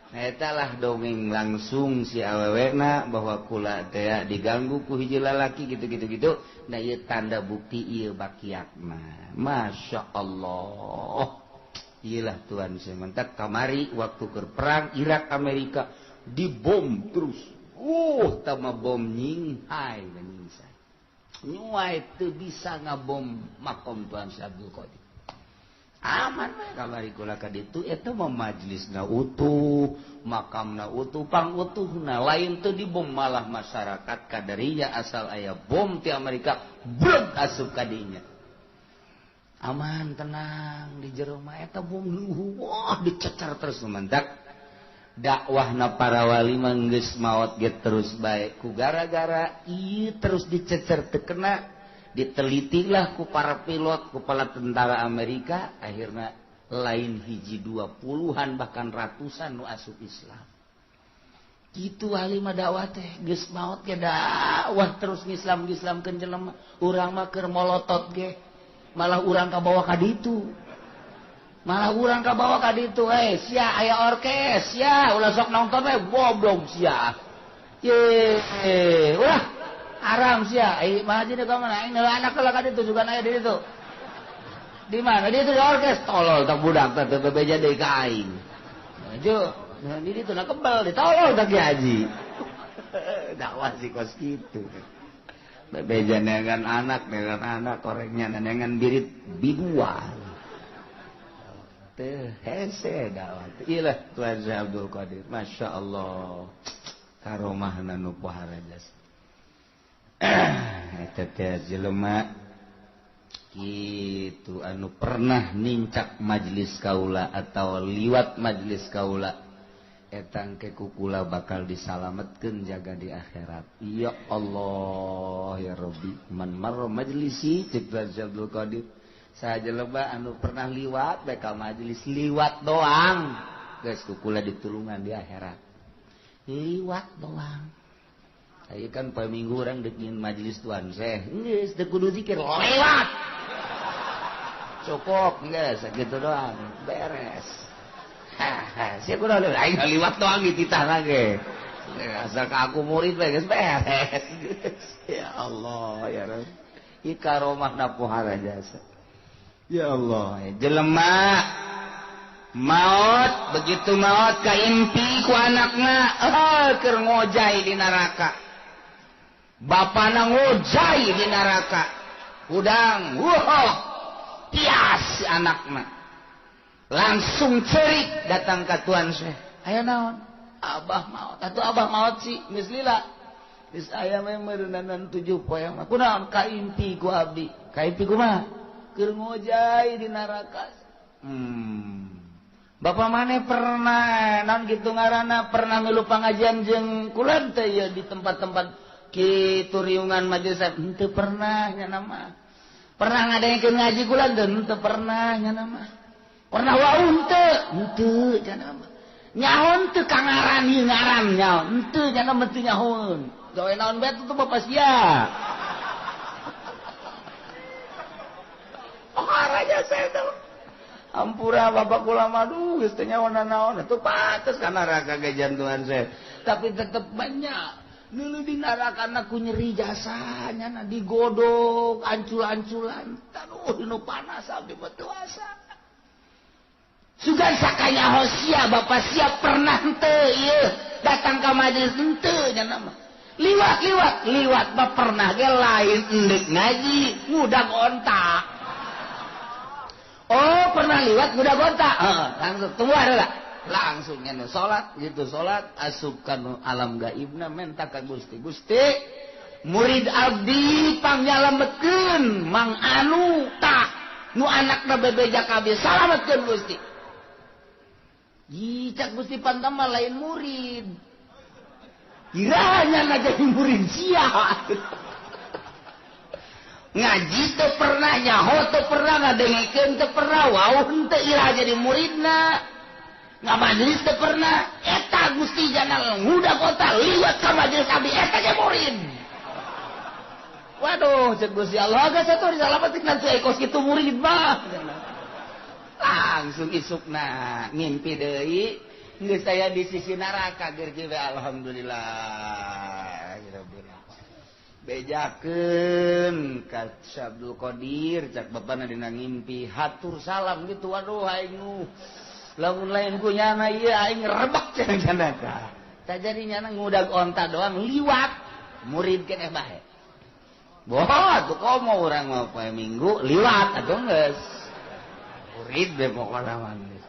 B: Eta lah dongeng langsung si awewena bahwa kula teh diganggu ku hiji lalaki gitu-gitu gitu. Nah ieu tanda bukti ieu bakiak mah. Masya Allah. Iyalah Tuhan sementak kamari waktu keur perang Irak Amerika dibom terus. Tama bom nyinghai nyingsai. Nyuai teu bisa ngabom makom Tuhan Syekh Abdul Qadir. Aman mah kamari kula ka ditu eta mah majlisna utuh, makamna utuh, pangutuhna lain teu dibom malah masyarakat kadarinya asal aya bom ti Amerika breg asup ka dinya. Aman tenang di jero mah eta bom wah dicecer terus mentak dakwahna para wali mah geus maot ge terus bae ku gara-gara ieu terus dicecer teu kena ditelitilah ku para pilot ku para tentara Amerika akhirna lain hiji dua puluhan bahkan ratusan nu asup Islam. Kitu wali mah dakwah teh geus maot ge dakwah terus ngislam-ngislamkeun jelema urang mah keur molotot ge malah urang kabawa ka ditu. Malah urang kabawa ka ditu eh sia aya orkes sia ulah sok nonton we goblok sia. Ye ulah haram sia ai mah haji ka mana aing anak lah ka ditu juga aya di ditu. Di mana di ditu di orkes tolol tak budak teh teu bebeja deui ka aing. Maju di ditu na kebel ditolol tak ki haji. Dakwah si kos kitu. Bebeja neangan anak orangnya neangan birit biduan. Teh hese dakwah. Iyalah Tuhan Syekh Abdul Qadir. Masya Allah. Karomahna nu pohara jasa. Eta teh jelema kitu anu pernah nincak majelis kaula atau liwat majelis kaula. Etang ke kukula bakal disalametkeun jaga di akhirat. Ya Allah ya Rabbi, man marra majlisi cek Syekh Abdul Qadir. Saha jelema anu pernah liwat bae ka majelis liwat doang geus kukula ditulungan di akhirat. Liwat doang. Aya kan poe Minggu urang deuk nyin majelis Tuan Syekh. Geus teu kudu zikir lewat. Cukup geus sakitu doang beres. Haha, sia kudu aing liwat doang dititah lagi. Asal ka aku murid bae geus beres. Ya Allah ya Rabb. Ieu karomahna pohara jasa. Ya Allah, jelema maot begitu maot kaimpi ku anakna keur ngojay di neraka. Bapana ngojay di neraka. Hudang, wah, tias anakna. Langsung cerik datang ke Tuan Syekh. Aya naon? Abah maot. Atuh abah maot sih, geus lila. Geus aya mah meureunanan 7 poe mah. Kunaon kaimpi ku abdi? Kaimpi kumaha? Keur ngojay di neraka. Bapak maneh pernah naon kitu ngaranna pernah milu pangajian jeung kula teh ieu di tempat-tempat kitu riungan majelis henteu pernah nya mah. Pernah ngadengkeun ngaji kula teh henteu pernah nya mah. Pernah wau henteu henteu nya mah. Nyaho teu ka ngaran ieu ngaran nyaho henteu nya mah teu nyahoeun. Gawe naon bae tuh bapak sia. Arahnya saya tuh ampura bapak kula madu geus teh nyaho naon itu pantes ka neraka ge jantungan saya. Tapi tetep banyak nulu di neraka na ku nyeri jasanya na digodok ancul-anculan aduh nu panas abdi mah teu asa. Sugan sakanya hosia bapak sia pernah henteu ieu datang ka majelis henteu nya mah. Liwat-liwat liwat mah pernah ge lain endek ngaji ngudag onta. Oh pernah liwat ngudag onta, langsung tunggu ada langsung nyana salat gitu salat asupkan alam gaibna menta ka Gusti. Gusti murid abdi pangyalametkeun mang anu tah nu anakna bebeja kabeh salametkeun Gusti. Cak Gusti pantama lain murid. Kiranya na jadi murid sia. Ngaji teu pernah nyaho teu pernah ngadengekeun teu pernah wau henteu ira jadi muridna. Ngamajelis teu pernah eta Gusti Jana ngudag onta liwat ka majelis abdi eta ge murid. Waduh cek Gusti Allah geus atuh disalamatin teu kos kitu murid mah. Langsung isukna ngimpi deui geus aya di sisi neraka geur kieu alhamdulillah. Bejakeun ka Abdul Qadir cak bapana dina ngimpi hatur salam gitu waduh aing nu lamun lain ku nyana ieu aing rebek cenah cenah tah tah jadi nyana ngudag onta doang liwat murid keneh bae boh atuh komo urang mah poe Minggu liwat atuh geus murid be pokona mah geus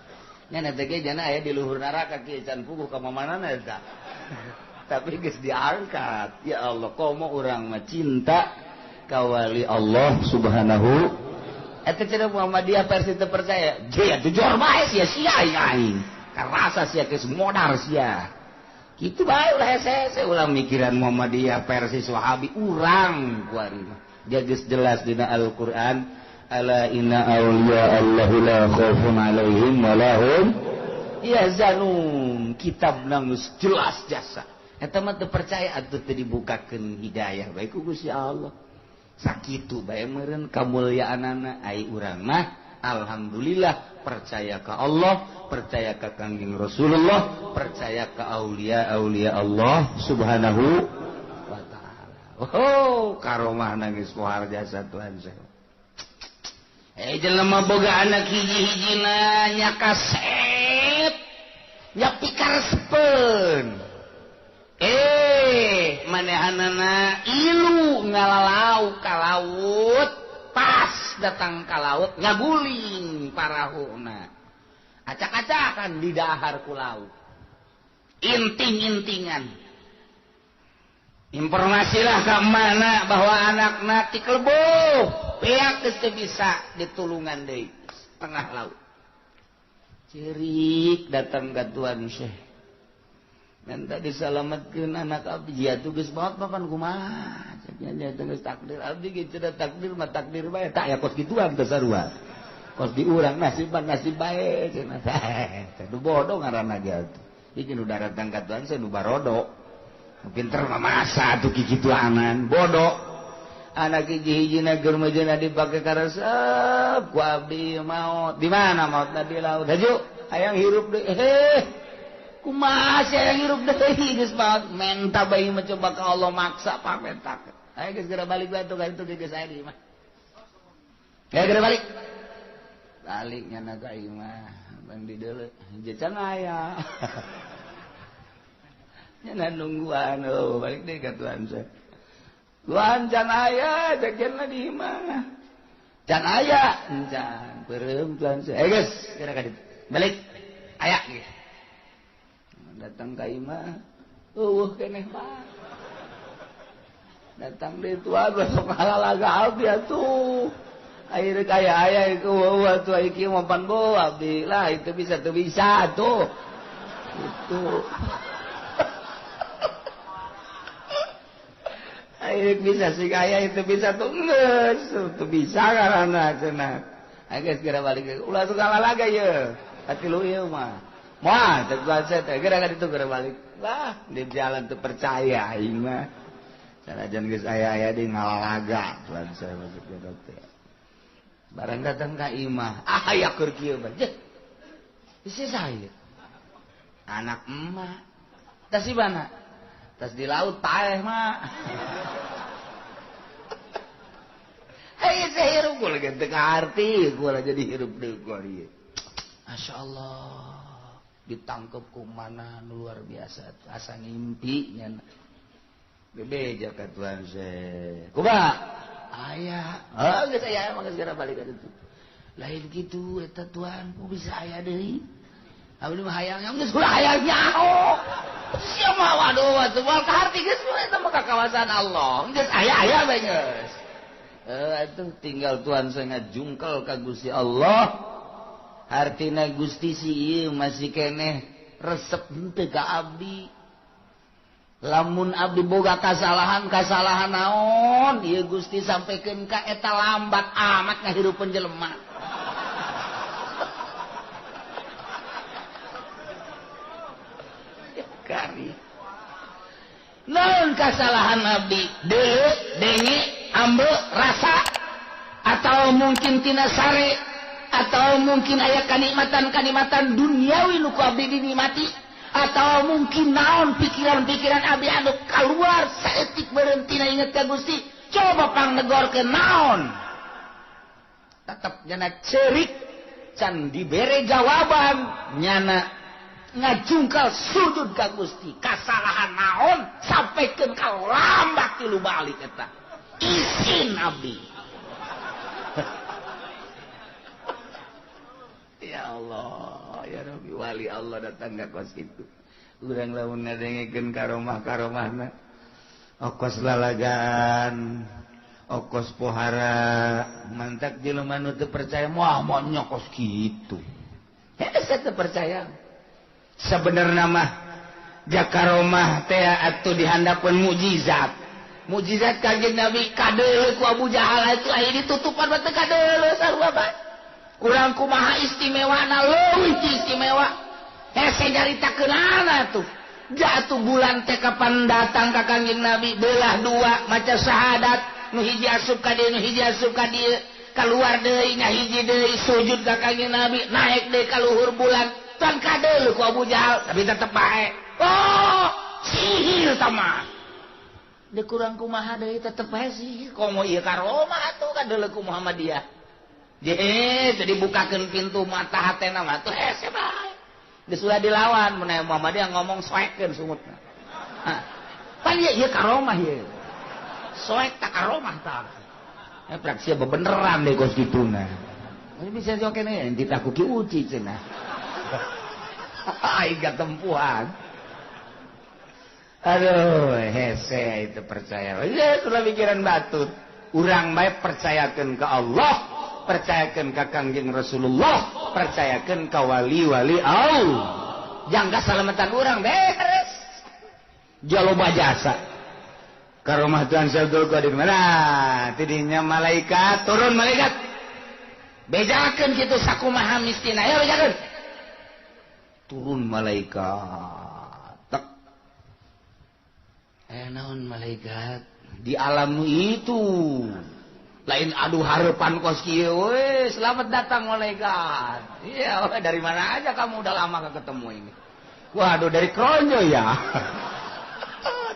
B: nyana teh ge jana aya di luhur neraka kieu can puguh ka mamanana eta. Tapi geus diangkat ya Allah komo urang mah cinta ka wali Allah subhanahu eta cenah Muhammadiyah versi teu percaya je atuh jor bae sia sia aing karasa sia geus modar sia kitu bae ulah hese-hese ulah mikiran Muhammadiyah versi Wahabi urang kuari mah dia geus jelas dina Al-Qur'an ala inna auliya Allahi la khaufun alaihim wa lahum yahzanun kitab geus jelas jasa eta mah teu percaya atuh teu dibukakeun hidayah bae ku Gusti Allah sakitu bae meureun kamulyaanana ai urang mah alhamdulillah percaya ka Allah percaya ka Kangjeng Rasulullah percaya ka aulia-aulia Allah subhanahu wa ta'ala. Oh karomah nangis pohar jasa Tuhan saya jelema boga anak hiji-hijina nya kasep nya pikarespeun manehanana ilu ngalalau ka laut pas datang ka laut ngaguling parahuna acak-acakan di dahar ku laut inting-intingan informasilah ka mana bahwa anakna tikelbuh pihak geus teu bisa ditulungan deui tengah laut cerik datang ka Tuan Syekh minta disalamatkeun anak abdi ya tuh geus maot papan kumaha cenah nya geus takdir abdi ge cenah takdir mah takdir bae tak ya kos kituan teh sarua kos di urang nasib nasib bae cenah teh nu bodoh ngaranna ge atuh iki nu daratang ka Tuhan saya nu barodo pinter mah masa atuh kikituanan bodoh anak hiji-hijina keur mejeuna dipake karesep ku abdi maot di mana maotna di laut haju hayang hirup deui heh kumaha sia yang hirup deui geus maot menta bae mencoba ka Allah maksa pamentak ayo geus geura balik bae atuh ka ditu geus aya di imah ya geura balik balik nyana ka imah bang di deuleu hiji can aya nyana nungguan oh balik deui ka Tuhan saya Tuhan can aya jagenna di imah can aya can beureum Tuhan saya geus geura ka ditu balik aya geus datang ka imah eueuh keneh mah datang deui tuan besok halalaga abdi atuh akhirnya kaya aya ieu eueuh atuh ieu mah pan bo abdi lah itu bisa teu bisa atuh itu akhirnya bisa sih kaya itu bisa tuh geus teu bisa karana cenah ayo geus geura balik ulah sok halalaga ieu atilu ieu mah wah, teguhan saya teh geura ka ditu geura balik. Wah, di jalan teu percaya aing mah. Sanajan geus aya-aya di ngalalaga tuan saya masuk ke teh. Barang datang ka imah, ah aya keur kieu mah. Jeh. Isi saya. Anak emak. Tas di mana? Tas di laut paeh mah. Hei, saya hirup gua lagi teu kaarti, gua jadi hirup deui gua ieu. Masyaallah. Ditangkep ku mana luar biasa asa ngimpi nya bebeja ka Tuhan saya kumaha aya oh geus aya mah geus geura balik ka ditu lain kitu eta Tuhan ku bisa aya deui abdi mah hayang geus ulah hayang nyaho sia mah waduh atuh moal kaharti geus eta mah ka kawasan Allah geus aya aya bae geus atuh tinggal Tuhan saya ngajungkel ka Gusti Allah hartina Gusti si ieu masih keneh resep henteu ka abdi Lamun abdi boga kasalahan naon ieu Gusti sampaikan ka eta lambat amat ngahirupeun jelema. Kari. Naon kasalahan abdi? Deuleu, denge, ambe, rasa atau mungkin tina sare atau mungkin aya kanikmatan-kanikmatan duniawi nu ku abdi dinikmati atau mungkin naon pikiran-pikiran abdi anu keluar saeutik berhenti na inget ka Gusti coba pangnegorkeun naon tetep nyana cerik can dibere jawaban nyana ngajungkal sujud ka Gusti kasalahan naon sampaikan ka lambat tilu balik eta isin abdi. Ya Allah, ya Rabbi, wali Allah datang ka kos itu. Urang lamun ngadengekeun karomah-karomahna. Okos lalagan, okos pohara, mantak jelema nu teu percaya moal moal kos kitu. Hese teu percaya. Sebenarnya mah jakaromah teh atuh dihandapeun mukjizat. Mukjizat Kanjeng Nabi kadeuleu ku Abu Jahal itu aya ditutupan bae teu kadeuleu sarua bae. Kurang kumaha istimewa na leuwih istimewa hese nyaritakeunana tuh jatuh bulan teh kapan datang ka Kanjeng Nabi belah dua maca syahadat nu hiji asup ka dieu nu hiji asup ka dieu kaluar deui nya hiji deui sujud ka Kanjeng Nabi naik deui ka luhur bulan can kadeuleu ku Abu Jahal tapi tetep bae oh sihir tah mah kurang kumaha deui tetep bae sihir komo ieu karomah atuh kadeuleu ku Muhammadiyah. Jadi bukakan pintu mata hatena mah tuh hese bae. Geus ulah dilawan mun Muhammadiyah ngomong soekeun sungutna. Hah. Pan ieu ieu karomah ieu. Soek tak karomah tah. Eh prak sia bebeneran deui kos kituna. Ini bisa jo kene ditah ku Ki Uci cenah. Aing katempuhan. Aduh, hese itu percaya. Ya sudah pikiran batut. Urang bae percayakeun ka Allah, percayakan ka Kangjeng Rasulullah, percayakan ka wali-wali Allah. Jangka salamatan urang beres. Jaloba jasa. Ka rumah Tuhan Abdul Qadir mana? Tidinya malaikat turun malaikat. Bejakeun kitu sakumaha mistina. Ayo bejakeun. Turun malaikat. Tek. Naon malaikat di alam itu. Lain aduh harapan kos kieu we, selamat datang malaikat. Iya, dari mana aja kamu udah lama gak ketemu ini. Waduh, dari Kronjo ya.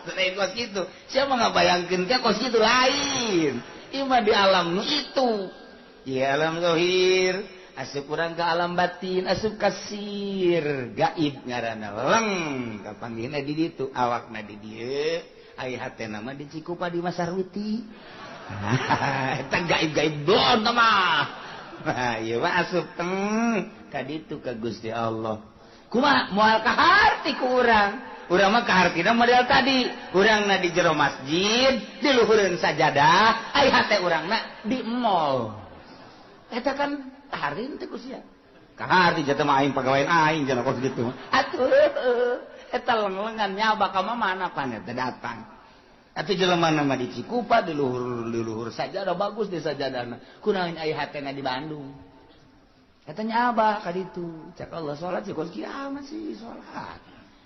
B: Lain kos kitu. Siapa nggak bayangkeun ke kos kitu lain. Ieu mah di alam nu itu. Di alam zahir, asup urang ke alam batin, asup kasir, gaib ngaranna leng kapanggihna di ditu, awakna di dieu, ai hatena mah di Cikupa di Masarwiti. Eta gaib-gaib doon mah. Nah, ieu mah asup teng ka ditu ka Gusti Allah. Kumaha moal kaharti ku urang. Urang mah kahartina model tadi. Urangna di jero masjid, di luhureun sajadah, ai hate urangna di mall. Eta kan kaharti teh ku sia. Kaharti jatuh mah aing pagawean aing cenah kos kitu. Atuh eta leng-lengan nyaba ka mana pan eta datang. Tapi jelema nama di Cikupa di luhur sajadah bagus di sajadahna. Kunaon aya hatena di Bandung. Katanya abah ka ditu. Cak Allah salat sih kos kiamat sih salat.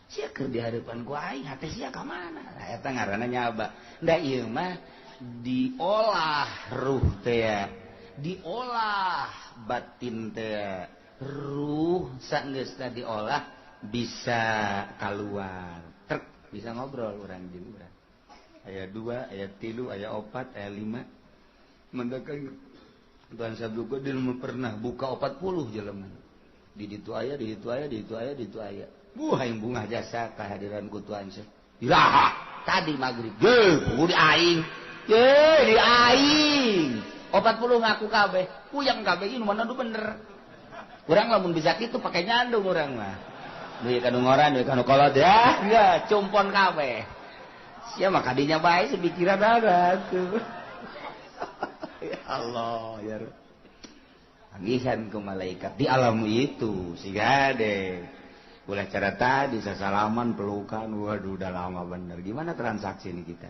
B: Sia keur di hareupan ku aing hate sia ka mana? Nah, eta ngaranna nyaba. Da ieu mah diolah ruh teh, diolah batin teh. Ruh saenggeusna diolah bisa kaluar. Trek bisa ngobrol urang jeung urang. Ayat 2, ayat 3, ayat 4, ayat 5. Mendakan Tuhan Sabdu Qadir pernah buka 40 jelema. Di ditu aya, di ditu aya, di ditu aya, di ditu aya. Buah yang bunga jasa kehadiran ku Tuhan Syekh. Iraha tadi maghrib. Ge, di aing. Ge, di aing. 40 ngaku kabeh. Puyeng kabeh ieu mana nu bener. Urang lamun bisa kitu pake nyandung urang mah. Duit ka nu ngoran, duit ka nu kolot ya. Enggak, cumpon kabeh. Sia mah kadinya bae sepikiran ada tuh. Ya Allah ya. Panggihan ke malaikat di alam itu siga deh. Ulah cara tadi sasalaman pelukan, waduh udah lama bener. Gimana transaksi ini kita?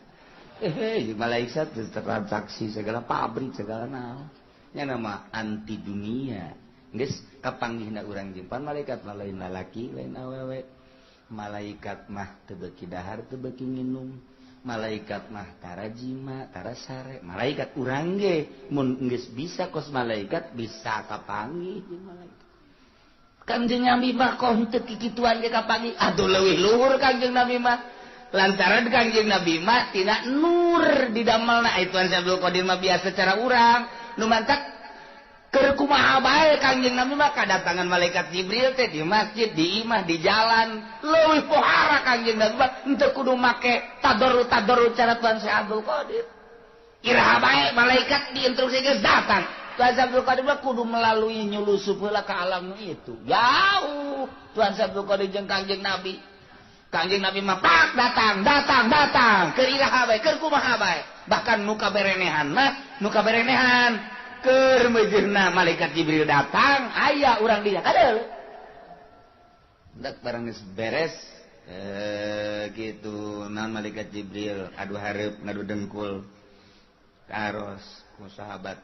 B: Malaikat transaksi segala pabrik segala naon. Nya nama anti dunia. Geus kapanggihna urang jeung pan malaikat mah lain lalaki, lain awewe. Malaikat mah teu beuki dahar, teu beuki nginum. Malaikat mah tara jima, tara sare. Malaikat urang ge mun geus bisa kos malaikat bisa kapanggih jeung malaikat. Kangjeng Nabi mah kok henteu kikituan ge kapanggih. Aduh leuwih luhur Kangjeng Nabi mah. Lantaran Kangjeng Nabi mah tina nur didamelna. Tuan Syekh Abdul Qadir mah biasa cara urang. Nu mantak keur kumaha bae Kangjeng Nabi mah kadatangan malaikat Jibril teh di masjid, di imah, di jalan. Leuwih pohara Kangjeng Nabi mah henteu kudu make tadarru-tadarru cara Tuan Syekh Abdul Qadir. Iraha bae malaikat diinstruksikeun datang. Tuan Syekh Abdul Qadir mah kudu melalui nyulusup heula ka alam itu. Jauh Tuan Syekh Abdul Qadir jeung Kangjeng Nabi. Kangjeng Nabi mah pak datang, datang, datang. Keur iraha bae, keur kumaha bae. Bahkan nu kaberenehan mah, nu kaberenehan keur meujeuhna malaikat Jibril datang, aya urang dia kadeul. Dak barang geus beres gitu naon malaikat Jibril adu hareup ngadu dengkul. Karos ku sahabat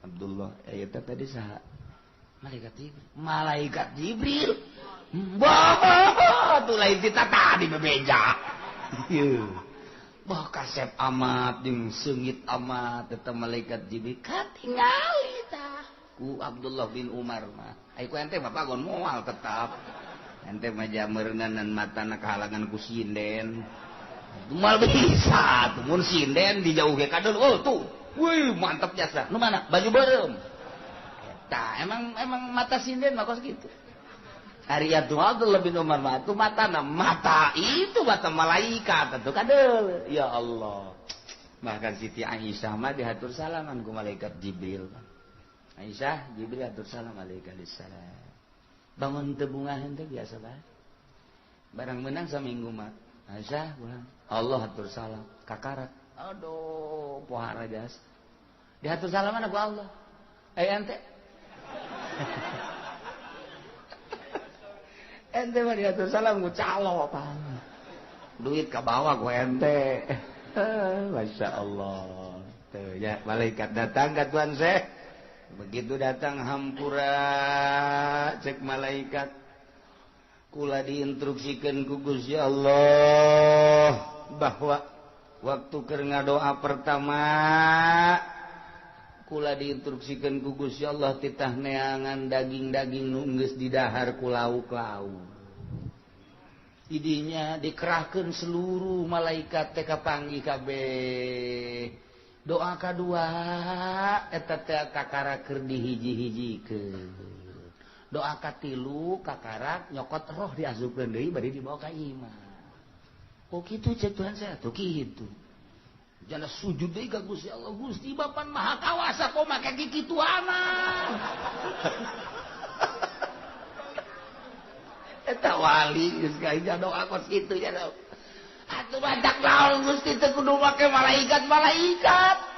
B: Abdullah, eta tadi saha? Malaikat Jibril. Malaikat Jibril. Bah, tuh lain tita tadi bebeja. Bah kasep amat jeung seungit amat eta malaikat Jibril katingali tah ku Abdullah bin Umar mah. Ai ku ente mah pagon moal tetap. Ente mah jameureunnan matana kahalangan ku sinden. Moal bisa tuh mun sinden dijauh ge kadon. Oh tuh. Wih, mantap jasa. Nu mana? Baju beureum. Eta emang mata sinden mah kos kitu. Ari Abdullah bin Umar mah tuh matana mata itu mata malaikat atuh kadeul. Ya Allah. Bahkan Siti Aisyah mah dihatur salaman ku malaikat Jibril. Aisyah, Jibril hatur salam alaika salam. Bangun teu bungaheun teh biasa bae. Barang menang saminggu mah. Aisyah pulang. Allah hatur salam kakarak. Aduh, pohara jas. Dihatur salaman ku Allah. Ente. Ente mah dihatur salam ku calo apa. Duit ka bawah ku ente. Masya Allah. Tuh ya, malaikat datang ka Tuan Syekh. Begitu datang hampura cek malaikat. Kula diinstruksikeun ku Gusti Allah bahwa waktu keur ngadoa pertama kula diinstruksikeun ku Gusti Allah titah neangan daging-daging nu geus didahar ku lauk-lauk. Idinya dikerahkeun seluruh malaikat teh kapanggih kabeh. Doa kadua eta teh kakara keur dihiji-hijikeun. Doa katilu kakarak nyokot roh diasupkeun deui bari dibawa ka imah. Oh kitu cek Tuhan saya tuh kitu. Jana sujud deui ka Gusti Allah, Gusti Bapan Maha Kawasa kok make kikituanan. Eta wali geus ka doa kos kitu nya. Atuh badak naon Gusti teu kudu make malaikat-malaikat.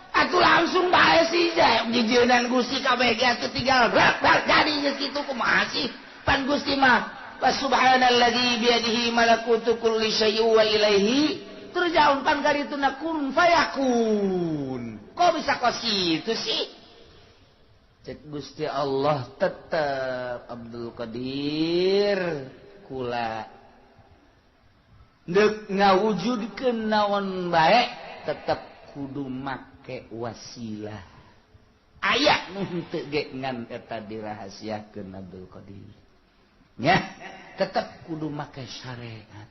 B: Atuh langsung bae sih jijeunan Gusti kabeh ge atuh tinggal brak brak jadi geus kitu kumaha sih? Pan Gusti mah subhanalladzi biyadihi malakutu kulli syai'in wa ilaihi turja'un pan karituna kun fayakun. Kok bisa kos kitu sih? Cek Gusti Allah tetep Abdul Qadir kula deuk ngawujudkeun naon bae tetep kudu make wasilah. Aya nu henteu ge ngan eta dirahasiakeun Abdul Qadir. Nya tetep kudu make syariat.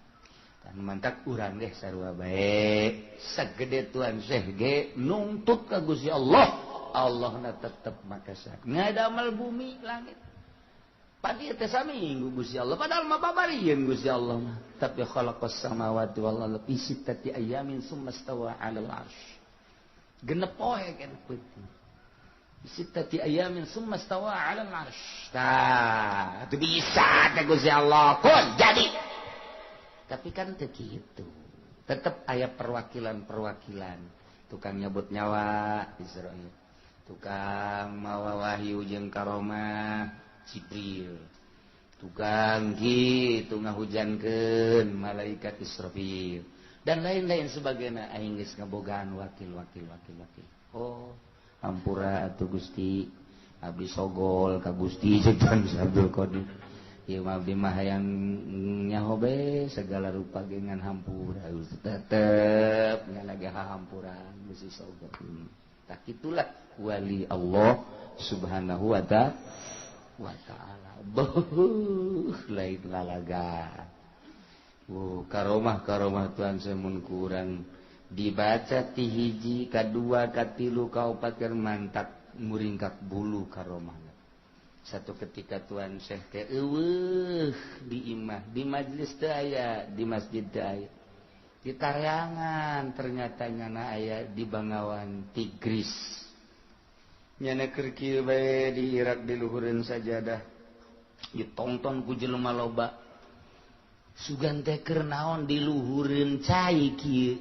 B: Kan mantak urang ge sarua bae sagede Tuan Syekh ge nungtut ka Gusti Allah. Allahna tetep make syariat. Ngadamel bumi langit. Pagi teh saminggu Gusti Allah padahal mah babarieun Gusti Allah mah. Tapi khalaqas samawati wal arda fi sittati ayamin summa stawa 'alal 'arsy. Genep poe kan peuting. Sittati ayamin summa stawa 'alal 'arsy. Tah, itu bisa teh Gusti Allah kun jadi. Tapi kan teu kitu. Tetep aya perwakilan-perwakilan. Tukang nyabut nyawa Israil. Tukang mawa wahyu jeung karomah Jibril. Tukang kitu ngahujankeun malaikat Israfil dan lain-lain sebagainya. Aing geus ngabogaan wakil wakil wakil wakil. Oh, ampura atuh Gusti, abdi sogol ka Gusti cek Tuan Abdul Qadir. Ieu mah abdi mah hayang nyaho be segala rupa ge ngan hampura tetep nya lagi hahampuran Gusti sogol. Tah kitulah wali Allah Subhanahu wa ta'ala. Beuh lain lalaga. Karomah karomah Tuhan semun kurang dibaca ti hiji kadua katilu kaopat keur mantak muringkak bulu karomah. Satu ketika Tuhan Syekh teh eueuh di imah, di majelis teu aya, di masjid teu aya. Di Taryangan ternyata nyana aya di Bangawan Tigris. Nyana keur kieu bae di Irak di luhureun sajadah. Ditonton ku jelema loba. Sugan teh keur naon di luhureun cai kieu.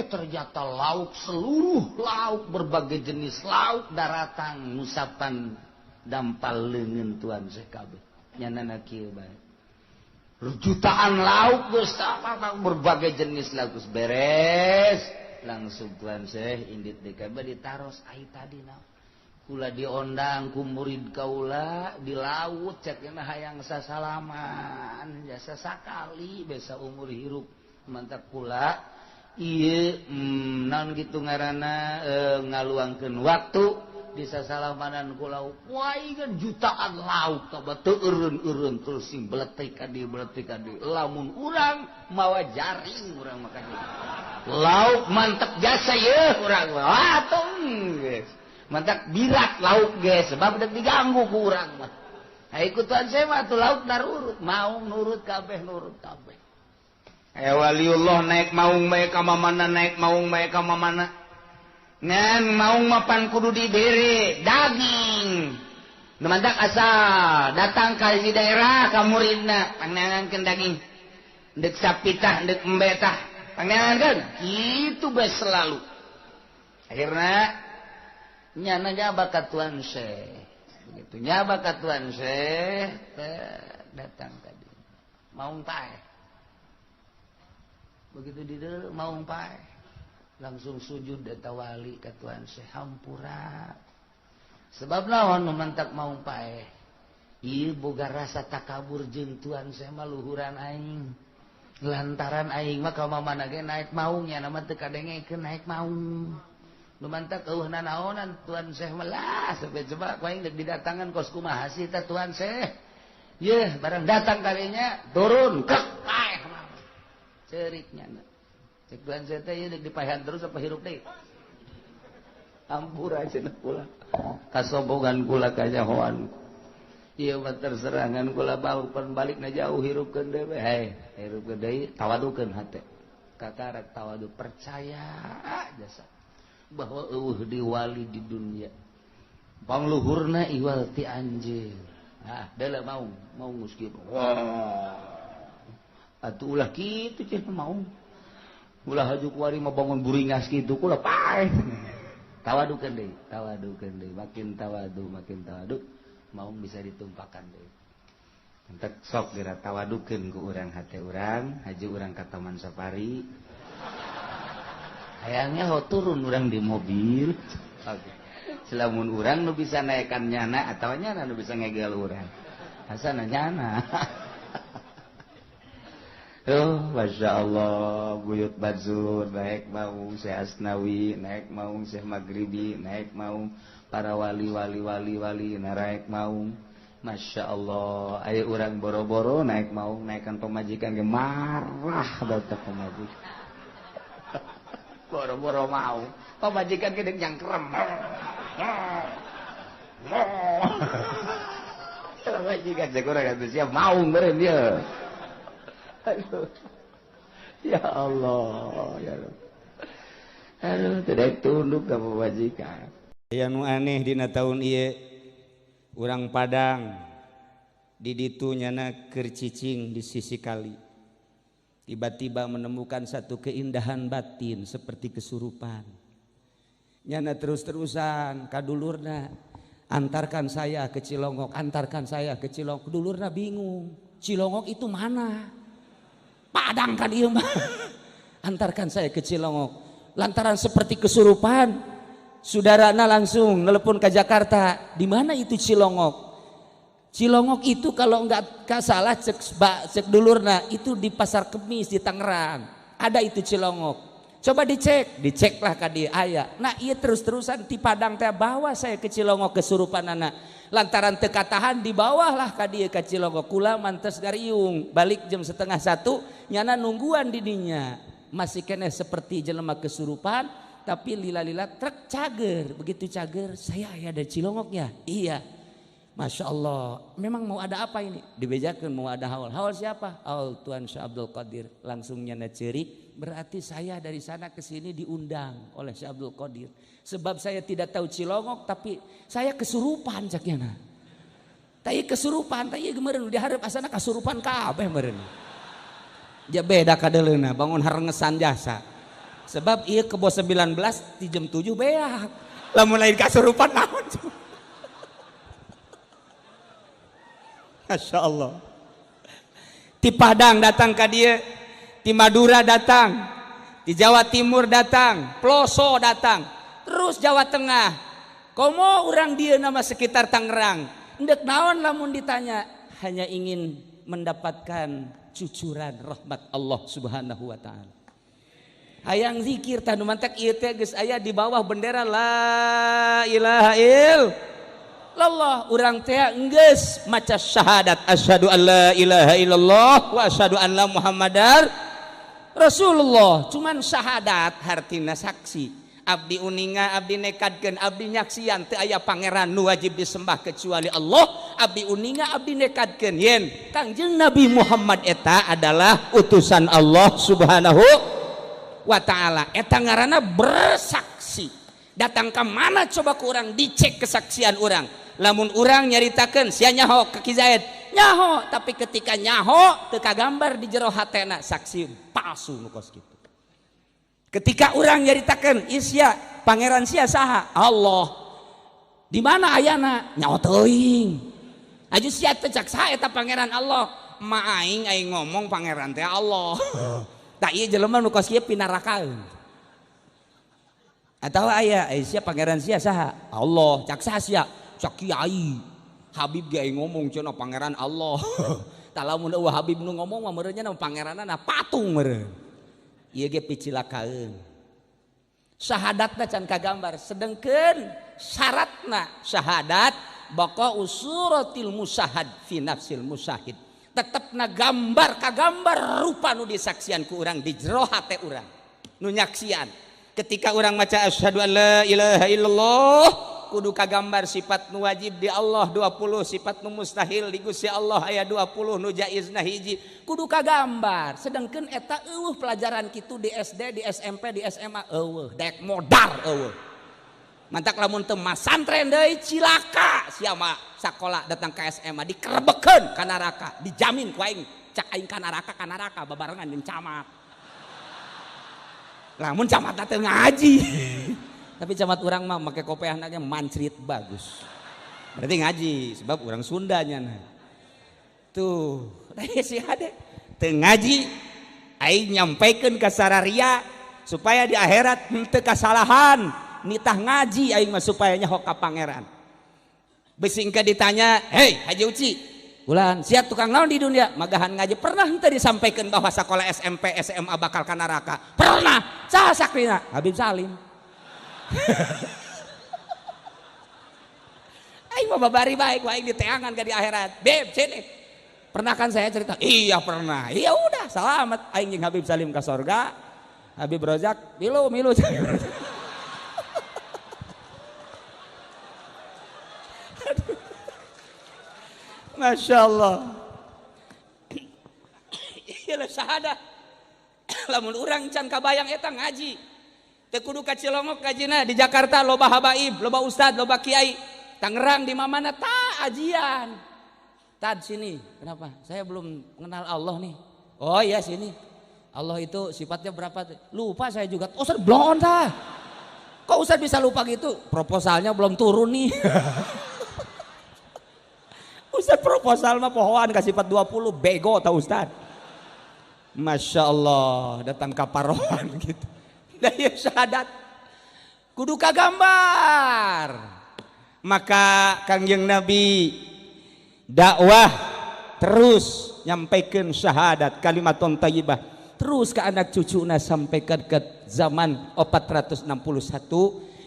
B: Ternyata lauk seluruh lauk berbagai jenis lauk daratang ngusapan dampal leungeun Tuan Syekh kabeh. Nyanana kieu bae. Jutaan lauk geus berbagai jenis lauk geus beres. Langsung Tuan Syekh indit deui kabeh ditaros ai tadi naon. Kula diondang ku murid kaula di laut cek hayang sasalaman jasa sakali besa umur hirup mantap kula ieu naon kitu ngaranna ngaluangkeun waktu di sasalamanan ku lauk wah kan jutaan lauk coba teu eureun-eureun terus sing beletik ka dieu beletik ka dieu lamun urang mawa jaring urang makan lauk mantep jasa yeuh urang mah atuh geus mantak birat lauk ge sebab dek diganggu ku urang mah. Ha ikutan saya mah atuh lauk darurut maung nurut kabeh nurut kabeh.
A: Aya waliullah naik maung bae ka mamana naik maung bae ka mamana. Ngan maung mapan kudu dibere daging. Nu mantak asal datang ka hiji daerah ka muridna pangneangankeun daging. Deuk sapitah deuk embe tah pangneangankeun kitu bae selalu. Akhirna nyana nyaba ka Tuan Syekh. Begitu nyaba ka Tuan Syekh datang tadi maung paeh. Begitu di maung paeh langsung sujud eta wali ka Tuan Syekh hampura. Sebab naon nu mantak maung paeh? Ieu boga rasa takabur jeung Tuan Syekh mah luhuran aing. Lantaran aing mah ka mamana ge naik maung nya mah teu kadengekeun naik maung. Nu mantak eueuh nanaonan Tuan Syekh mah lah sampe coba ku aing deuk didatangan kos kumaha sih tah Tuan Syekh. Yeuh barang datang kalinya turun kek paeh cerik nyana. Cek Tuan Syekh teh ieu deuk dipaehan terus apa hirup deui. Ampura cenah kula. Kasombongan kula kanyahoan. Ieu mah terserangan kula bau pan balikna jauh hirupkeun deui we. Hei, hirupkeun deui tawadukeun hate. Kakarak tawadu percaya jasa bahwa eueuh di wali di dunia. Pangluhurna iwal ti anjeun. Ah, deuleu maung, maung geus kieu. Atuh ulah kitu cenah maung. Ulah haju kuari mah bangun buringas kitu kula paeh. Tawadukeun deui, makin tawadu maung bisa ditumpakan deui. Entek sok geura tawadukeun ku urang hate urang, haju urang ka Taman Safari. Hayangnya ho turun urang di mobil. Oke. Selamun urang nu bisa naekan nyana atawa nyana nu bisa ngegel urang. Hasana nyana. Oh, Masya Allah, Buyut Bazur, naik maung Syekh Asnawi, naik maung Syekh Maghribi, naik maung para wali-wali wali-wali, naik maung. Masya Allah, ayo urang boro-boro naik maung, naikkan pemajikan ge marah batak pemajikan. Boro-boro mau, pemajikan ge deuk nyangkrem. Pemajikan cek urang atuh siap maung meureun ieu. Aduh. Ya Allah, ya Allah. Aduh, tidak tunduk ka pemajikan.
D: Aya nu aneh dina taun ieu urang Padang di ditu nyana keur cicing di sisi kali. Tiba-tiba menemukan satu keindahan batin seperti kesurupan. Nyana terus-terusan kadulurna. Antarkan saya ke Cilongok, antarkan saya ke Cilongok. Dulurna bingung, Cilongok itu mana? Padang kan ieu mah. Antarkan saya ke Cilongok. Lantaran seperti kesurupan, saudarana langsung telepon ke Jakarta. Di mana itu Cilongok? Cilongok itu kalau enggak salah cek dulurna itu di Pasar Kemis di Tangerang. Ada itu Cilongok. Coba dicek, diceklah ka dieu aya. Nah, ieu terus-terusan di Padang teh bawa saya ke Cilongok kesurupan anak. Lantaran teu katahan dibawahlah ka dieu ka Cilongok. Kula mantes gariung, balik jam 12:30 nyana nungguan di dinya. Masih keneh seperti jelema kesurupan tapi lila-lila truk cager. Begitu cager, saya aya ada Cilongok ya. Iya. Masya Allah, memang mau ada apa ini? Dibejakan mau ada haul. Haul siapa? Haul Tuan Syekh Abdul Qadir. Langsung nyana cerik, berarti saya dari sana ke sini diundang oleh Syekh Abdul Qadir. Sebab saya tidak tahu Cilongok, tapi saya kesurupan cak nyana. Tapi kesurupan, tapi kemarin diharap asana kesurupan kabeh meureun. Ja beda kadeleuna, bangun harengesan jasa. Sebab ieu kebo 19 di jam 7 beak. Lamun lain kasurupan naon? Masya Allah. Di Padang datang ke dia, di Madura datang, di Jawa Timur datang, Ploso datang, terus Jawa Tengah. Komo orang dia nama sekitar Tangerang. Ndek naon lamun ditanya, hanya ingin mendapatkan cucuran rahmat Allah Subhanahu wa taala. Hayang zikir tah nu mantak ieu teh geus aya di bawah bendera la ilaha illallah. Urang teh enggeus maca syahadat asyhadu alla ilaha illallah wa asyhadu anna muhammadar rasulullah. Cuman syahadat hartina saksi. Abdi uninga, abdi nekadkeun, abdi nyaksian teu aya pangeran nu wajib disembah kecuali Allah. Abdi uninga, abdi nekadkeun yen Kangjeng Nabi Muhammad eta adalah utusan Allah Subhanahu wa taala. Eta ngaranna bersaksi. Datang ke mana coba ku urang dicek kesaksian urang. Lamun urang nyaritakeun sia nyaho ka Ki Zaid, nyaho, tapi ketika nyaho teu kagambar di jero hatena saksi palsu nu kos kitu. Ketika urang nyaritakeun isya pangeran sia saha? Allah. Di mana ayana? Nyaho teuing. Aju sia teh cak saha eta pangeran Allah? Ma aing aing ngomong pangeran teh Allah. Tah ieu jelema nu kos kieu pinarakaeun. Atau aya sia pangeran sia saha? Allah. Cak saha sia? Cak kiai. Habib ge aing ngomong cenah pangeran Allah. Tah lamun eueuh Habib nu ngomong mah meureun nya pangeranna patung meureun. Ieu ge picilakaeun. Syahadatna can kagambar, sedengkeun syaratna syahadat baqa usuratil musahad fi nafsil musahid. Tetepna gambar kagambar rupa nu disaksian ku urang di jero hate urang. Nu nyaksian. Ketika orang maca asyhadu an la ilaha illallah kudu kagambar sifat nu wajib di Allah 20, sifat nu mustahil di Gusti Allah aya 20, nu jaizna hiji, kudu kagambar. Sedangkan eta eueuh pelajaran kitu di SD, di SMP, di SMA eueuh, daek modar eueuh. Mantak lamun teu masantren deui cilaka sia mah sakola datang ka SMA dikerebekeun ka neraka, dijamin ku aing cak aing ka neraka babarengan jeung camat. Lamun camat teh ngaji. Tapi camat urang mah make kopeahna ge mancrit bagus. Berarti ngaji sebab urang Sundanya nah. Tuh, si ade teu ngaji aing nyampaikeun ka sararia supaya di akhirat henteu kasalahan. Nitah ngaji aing mah supaya nyaho ka pangeran. Bisi engke ditanya, "Hei, Haji Uci, ulan siap tukang naon di dunia?" Magahan ngaji pernah henteu disampaikan bahwa sekolah SMP, SMA bakal ka neraka? Pernah. Saha sakrina? Habib Salim. Aing mah babari baik, aing diteangan ka di akhirat. Beb, sini. Pernah kan saya cerita? Iya pernah. Iya udah, selamat. Aing jeung Habib Salim ka sorga. Habib Rozak milu milu. Masya Allah. Iyalah syahadah. Lamun urang can kabayang eta ngaji. Teu kudu ka Cilongok ngajina di Jakarta loba habaib, loba ustad, loba kiai. Tangerang di mana ta ajian. Tad sini. Kenapa? Saya belum kenal Allah nih. Oh iya sini. Allah itu sifatnya berapa? Lupa saya juga. Oh, Ustaz blon tah. Kok Ustaz bisa lupa gitu? Proposalnya belum turun nih. Ustad proposal mah pohoan kasih 420 bego tau Ustad. Masya Allah datang kaparohan gitu. Dah ya syahadat kudu kagambar. Maka Kangjeng Nabi dakwah terus nyampaikan syahadat kalimatun thayyibah terus ke anak cucuna sampai ke zaman 461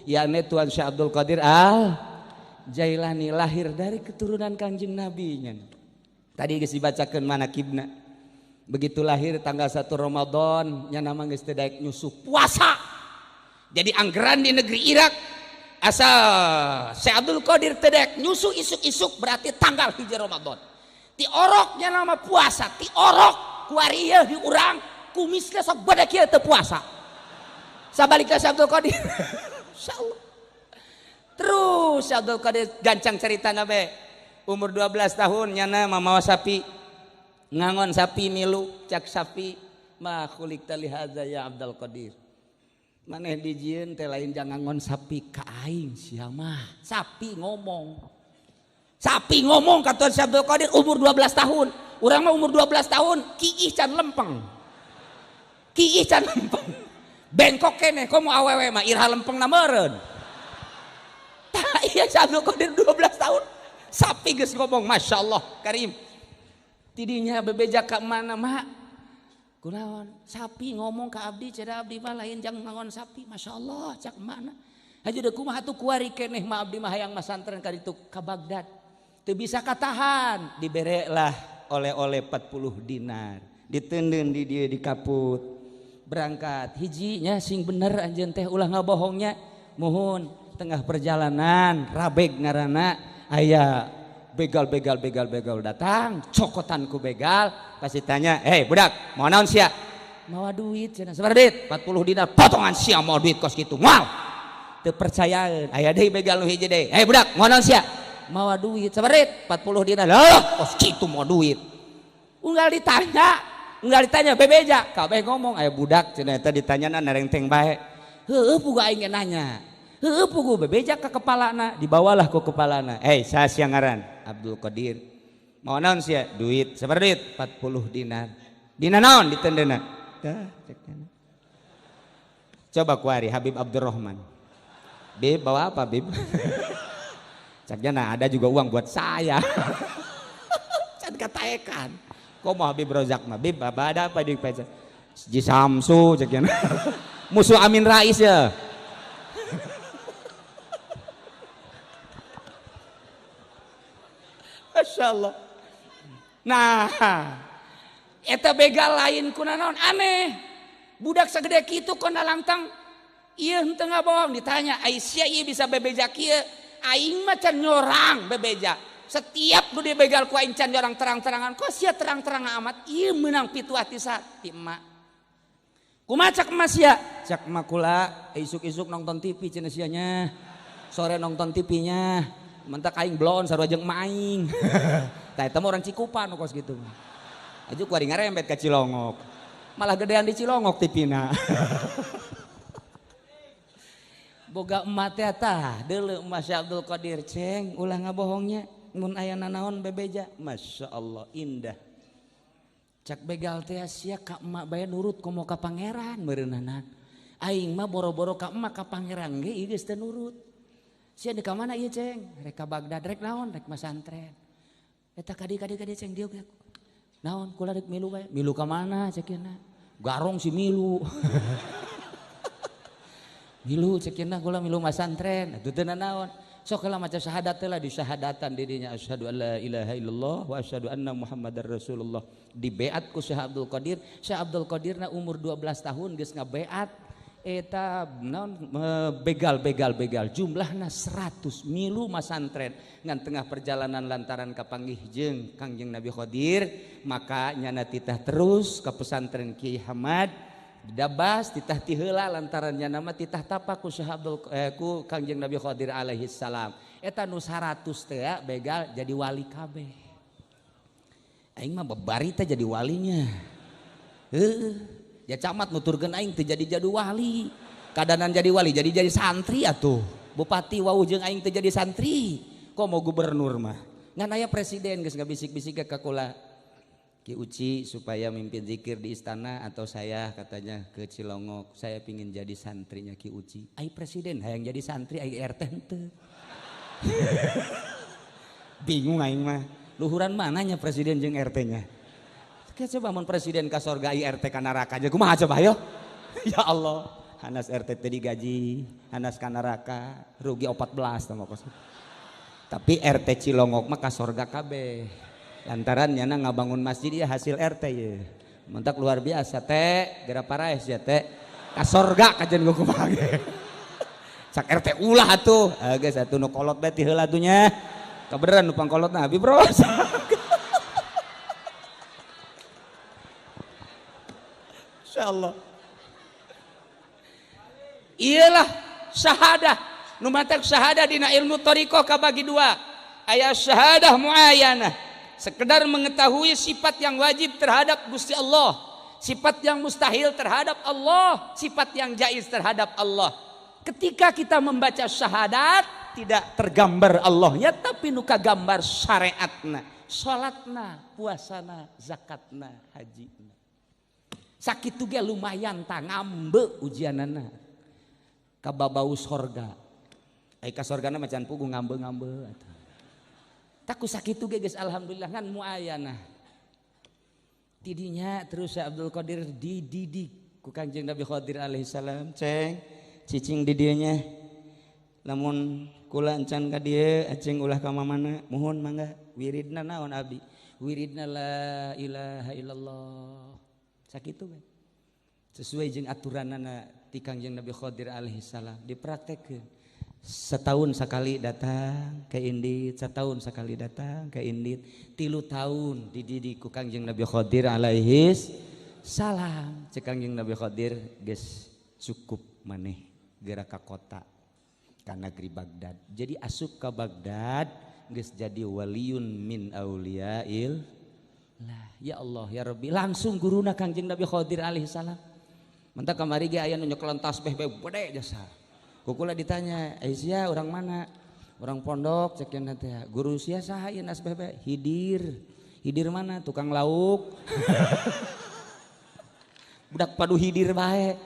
D: yakni Tuan Syekh Abdul Qadir Al Jailani lahir dari keturunan Kangjeng Nabi nya. Tadi geus dibacakeun manakibna. Begitu lahir tanggal 1 Ramadan nya nama geus teu daek nyusuh puasa. Jadi anggeran di negeri Irak asal Syekh Abdul Qadir teu daek nyusuh isuk-isuk berarti tanggal 1 Ramadan. Ti orok nya nama puasa, ti orok kuari ieu di urang kumisna sok bade kieu teu puasa. Sabalikna Syekh Abdul Qadir. Insyaallah. Terus Syekh Abdul Qadir gancang ceritana be. Umur 12 tahun nyana mamawa sapi. Ngangon sapi milu cak sapi ma khuliqta li hadza ya Abdul Qadir. Maneh dijieun teh lain jang ngangon sapi ka aing sia mah. Sapi ngomong. Sapi ngomong ka Tuan Syekh Abdul Qadir umur 12 tahun. Urang mah umur 12 tahun kiih can lempeng. Kiih can lempeng. Bengkok keneh komo awewe mah iraha lempengna meureun. Tah ieu Syekh Abdul Qadir 12 tahun. Sapi geus ngomong Masya Allah Karim. Tidinya bebeja ka mana mak? Kunaon? Sapi ngomong ka abdi cenah abdi mah lain jang ngangon sapi. Masya Allah cak mana? Haji deui kumaha atuh kuari keneh mah abdi mah hayang masantren ka ditu ka Baghdad. Teu bisa katahan, diberelah oleh-oleh 40 dinar. Diteundeun di dieu di kaput. Berangkat hijinya sing bener anjeun teh ulah ngabohongnya. Muhun tengah perjalanan rabeg ngaranna aya begal begal begal begal datang cokotan ku begal pasti tanya, "Hei budak, mau naon sia?" "Mawa duit cenah." "Sabaraha duit?" 40 dinar. "Potongan sia mau duit kos kitu." Moal. Teu percayaan. Aya deui begal nu hiji deui. "Hei budak, mau naon sia?" "Mawa duit." "Sabaraha duit?" 40 dinar. "Loh, kos kitu mau duit." Unggal ditanya bebeja, kabeh ngomong aya budak cenah eta ditanyana narengteng bae. Heueuh pugu aing ge nanya. Heueuh pugu bebeja ka kepalana, dibawalah ku kepalana. "Hei, saha sia ngaran?" "Abdul Qadir." "Mau naon sia?" "Duit." "Sabaraha duit?" 40 dinar. "Dina naon ditendeuna?" Tah, cek teh. Coba kuari Habib Abdurrahman. "Bib, bawa apa, Bib?" Caknya nah ada juga uang buat saya. Can kataekan. Kok mau Habib Rozak mah? "Bib, apa ada apa di pecah?" "Ji Samsu," ceknya. Musuh Amin Rais ya. Masya Allah. Nah, eta begal lain kuna naon aneh. Budak segede kitu kona langtang ieu henteu ngabohong ditanya, "Ai sia ieu bisa bebeja kieu?" "Aing mah can nyorang bebeja. Setiap nu dibegal ku aing can nyorang terang-terangan. Kok sia terang-terang amat? Ieu meunang pituah ti ti emak." "Kumaha cak emak sia?" "Cak emak kula isuk-isuk nonton TV cenah sia nya. Sore nonton TV-nya. Mentak aing blon sarua jeung emak aing." Tah eta mah orang Cikupa nu kos kitu mah. Aju kuari ngarembet ka Cilongok. Malah gedean di Cilongok TV-na. Boga emak teh tah deuleu emak Syekh Abdul Qadir ceng ulah ngabohongnya mun aya nanaon bebeja. Masya Allah indah. Cak begal teh sia ka emak bae nurut komo ka pangeran meureunana. Aing mah boro-boro ka emak ka pangeran ge ieu geus teu nurut. Sia di ka mana ieu ceng? Rek ka Baghdad rek naon? Rek masantren. Eta kadi-kadi ceng dieu naon kula rek milu bae. Milu ka mana cekina? Garong si milu. Milu cekina kula milu masantren. Atuh teu naon? Sok heula maca syahadat teh lah disyahadatan dirinya asyhadu alla ilaha illallah wa asyhadu anna muhammadar rasulullah. Dibeat ku Syekh Abdul Qadir. Syekh Abdul Qadirna umur 12 tahun geus ngabeat eta naon begal begal begal jumlahna 100 milu masantren ngan tengah perjalanan lantaran kapanggih jeung Kangjeng Nabi Khadir maka nyana titah terus ka pesantren Kiai Hamad dabas titah ti heula lantaran nyana mah titah tapak ku Syekh Abdul ku Kangjeng Nabi Khadir alaihi salam. Eta nu 100 teh begal jadi wali kabeh. Aing mah babari teh jadi walinya. Heuh. Ya camat nuturkeun aing teu jadi wali. Kadanan jadi wali jadi santri atuh. Bupati wau jeung aing teu jadi santri. Kok mau gubernur mah. Ngan aya presiden geus ngabisik-bisik ka kula. Ki Uci supaya mimpin zikir di istana atau saya katanya ke Cilongok, saya pingin jadi santrinya Ki Uci. Ai presiden hayang jadi santri ai RT henteu. Bingung aing mah. Luhuran mananya presiden jeung RT-nya? Coba mun presiden ka sorga ai RT ka neraka aja kumaha coba ayo. Ya Allah, hanas RT teh digaji, hanas ka neraka, rugi 14 tah kos. Tapi RT Cilongok mah ka sorga kabeh. Lantaran nyana ngabangun masjid ya hasil RT ye. Mentak luar biasa teh, geura paraes ya teh. Ka sorga kajen gua kumaha ge. Cak RT ulah atuh. Geus atuh nu kolot bae ti heula atuh nya. Kabeneran nu pangkolotna abi bro. Insyaallah. Iyalah syahadah. Nu matak syahadah dina ilmu thariqah kabagi dua. Aya syahadah muayyanah, sekedar mengetahui sifat yang wajib terhadap Gusti Allah, sifat yang mustahil terhadap Allah, sifat yang jaiz terhadap Allah. Ketika kita membaca syahadat tidak tergambar Allahnya, tapi nu kagambar syariatna, salatna, puasana, zakatna, hajina. Sakitu ge lumayan ta ngambe ujianana. Kababau sorga. Ai ka sorgana mah can puguh ngambe-ngambe atuh. Taku sakitu ge geus alhamdulillah ngan muayanah. Tidinya terus Syekh Abdul Qadir dididik ku Kanjeng Nabi Khadir alaihi salam, ceng cicing di dieu nya. Lamun kula encan ka dieu aceng ulah ka mamana, muhun mangga wiridna naon abdi? Wiridna la ilaha illallah. Sakitu we. Sesuai jeung aturanana ti Kangjeng Nabi Khadir alaihi salam dipraktekkeun. Setahun sekali datang ke Indit, setahun sekali datang ke Indit, 3 tahun dididik ku Kangjeng Nabi Khadir alaihi salam. Cek Kangjeng Nabi Khadir geus cukup maneh geura ka kota ka negeri Baghdad. Jadi asup ka Baghdad geus jadi waliyun min auliyail lah. Ya Allah ya Rabbi, langsung guruna Kangjeng Nabi Khadir alaihi salam. Mentak kamari ge aya nu nyekelan tasbih bae gede jasa. Kukula ditanya, "Aisyah orang mana?" "Orang pondok," cek cenah teh. "Guru sia saha ieu tasbih bae?" "Hidir." "Hidir mana?" "Tukang lauk." Budak padu hidir bae.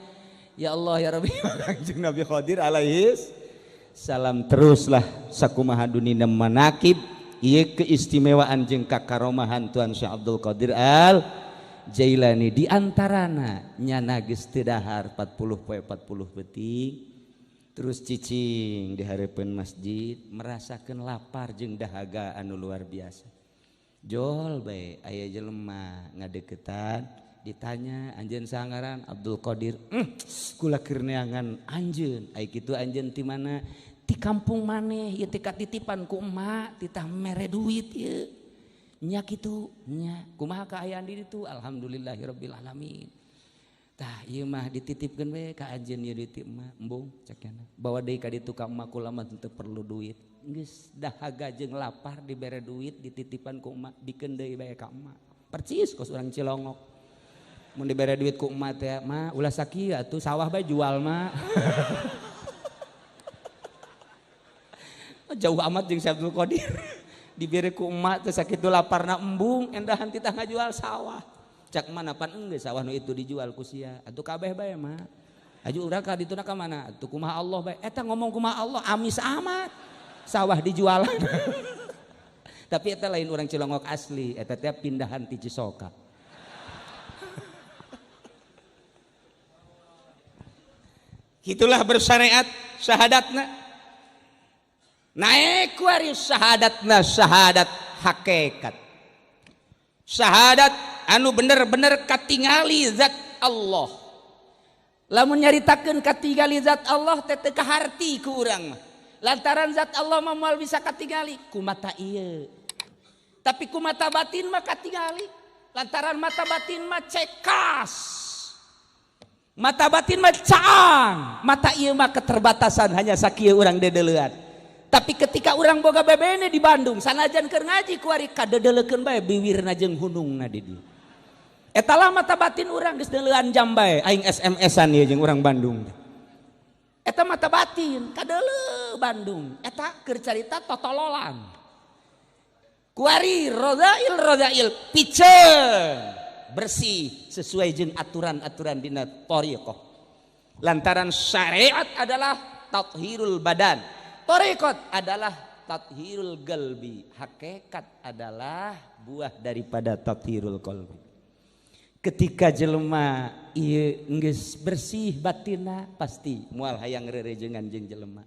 D: Ya Allah ya Rabbi, Kangjeng Nabi Khadir alaihi salam teruslah sakumaha dunina manakib ieu keistimewaan jeung kakaromahan Tuan Syekh Abdul Qadir Al Jailani. Di antarana nyana geus teu dahar 40 poe 40 peuting terus cicing di hareupeun masjid merasakeun lapar jeung dahaga anu luar biasa. Jol bae aya jelema ngadeukeutan ditanya anjeun saha ngaran? Abdul Qadir. Kula keur neangan anjeun. Ai kitu anjeun ti mana? Ti kampung maneh ieu teh katitipan ku emak titah mere duit ieu. Nya kitu nya kumaha kaayaan di ditu? Alhamdulillahirabbil alamin. Tah ieu mah dititipkeun we ka anjeun ieu duit ti emak. Embung cek cenah. Bawa deui ka ditu ka emak kula mah teu perlu duit. Geus dahaga jeung lapar dibere duit dititipan ku emak bikeun deui bae ka emak. Percis kos urang Cilongok. Mun dibere duit ku emak teh, "Ma, ulah sakieu atuh sawah bae jual mah." Jauh amat jeung Syekh Abdul Qadir. Dibere ku emak teh sakitu laparna embung endahan titah ngajual sawah. Cak mana pan enggeus sawah nu itu dijual ku sia. Atuh kabeh bae mah. Aju urang ka dituna ka mana? Atuh kumaha Allah bae. Eta ngomong kumaha Allah amis amat. Sawah dijualan. Tapi eta lain orang Cilongok asli, eta teh pindahan ti Cisoka. Itulah bersyariat syahadatna. Naik kuari syahadatna syahadat hakikat. Syahadat anu bener-bener katingali zat Allah. Lamun nyaritakeun katingali zat Allah teh teu kaharti ku urang mah. Lantaran zat Allah mah moal bisa katingali ku mata ieu. Tapi ku mata batin mah katingali. Lantaran mata batin mah cekas. Mata batin mah caang, mata ieu mah keterbatasan hanya sakieu urang dedeleuan. Tapi ketika urang boga bebene di Bandung, sanajan keur ngaji kuari kadedeleukeun bae biwirna jeung hunungna di dieu. Eta lah mata batin urang geus deuleuan jam bae aing SMS-an ieu jeung urang Bandung. Eta mata batin kadeuleu Bandung, eta keur carita totololan. Kuari rodail rodail piceun bersih sesuai jeung aturan-aturan dina thariqah. Lantaran syariat adalah tathirul badan, thariqat adalah tathirul qalbi, hakikat adalah buah daripada tathirul qalbi. Ketika jelema ieu geus bersih batinna pasti moal hayang rerejengan jeung jelema.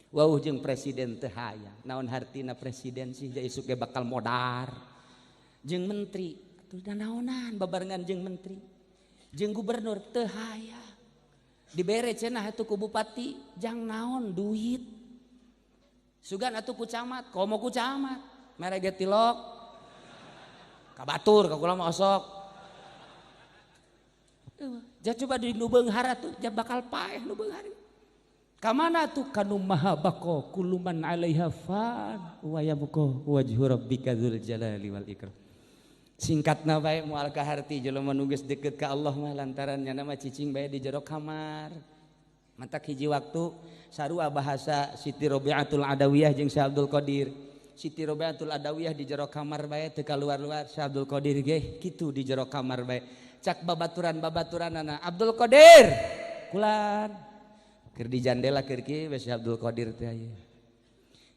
D: Wauh jeung presiden teu hayang. Naon hartina presiden sih ja isuk ge bakal modar. Jeung menteri atuh naonan babarengan jeung menteri. Jeung gubernur teu hayang. Dibere cenah atuh ku bupati jang naon duit. Sugan atuh ku camat, komo ku camat. Mere ge tilok. Ka batur ka kula mah osok. Ja coba di nu beunghar atuh ja bakal paeh nu beunghar. Ka mana tuh kanu maha baqo kullu man 'alaiha fan wa yabqa wajhu rabbika dzul jalali wal ikram. Singkatna bae moal kaharti jelema nu geus deukeut ka Allah mah lantaran nya mah cicing bae di jero kamar. Matak hiji waktu sarua bahasa Siti Robiatul Adawiyah jeung Syekh Abdul Qadir. Siti Robiatul Adawiyah di jero kamar bae teu kaluar-luar, Syekh Abdul Qadir ge kitu di jero kamar bae. Cak babaturan-babaturanana Abdul Qadir kulan keur di jandela keur kieu we Syekh Abdul Qadir teh aya.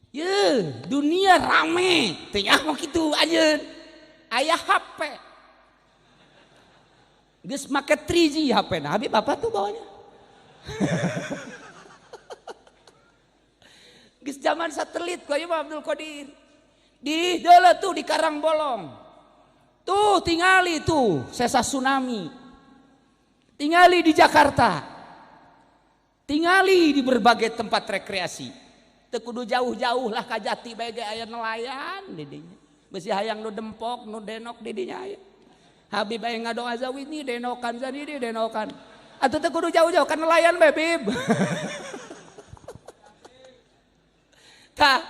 D: Yeuh, dunia rame teh nyaho kitu anjeun. Aya HP. Geus make 3G HP na Habib apa tuh bawanya? Geus zaman satelit ku ieu mah Abdul Qadir. Di deuleu tuh di Karangbolong. Tuh tingali tuh sesa tsunami. Tingali di Jakarta. Tingali di berbagai tempat rekreasi. Teu kudu jauh-jauh lah ka Jati bae ge aya nelayan di dinya. Besi hayang nu dempok, nu denok di dinya aya. Habib aya ngadoa zawini denokan zanini denokan. Atuh teu kudu jauh-jauh ka nelayan bae Bib. Tah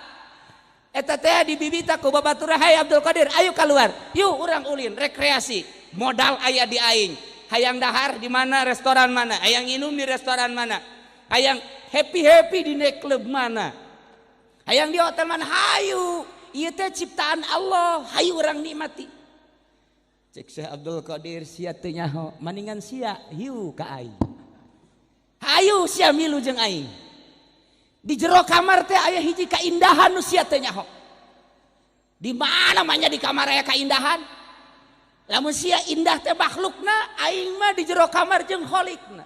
D: eta teh dibibita ku babatur hai Abdul Qadir, ayo keluar. Yuk urang ulin rekreasi. Modal aya di aing. Hayang dahar di mana, restoran mana, hayang minum di restoran mana, hayang happy-happy di nightclub mana, hayang di hotel mana, hayu. Ieu teh ciptaan Allah, hayu urang nikmati. Cek Syekh Abdul Qadir sia teu nyaho, maningan sia hiu ka aing. Hayu sia milu jeung aing. Di jero kamar teh aya hiji kaindahan nu sia teu nyaho. Di mana mah nya di kamar aya kaindahan? Lamun sia indah teh makhlukna, aing mah di jero kamar jeung kholikna.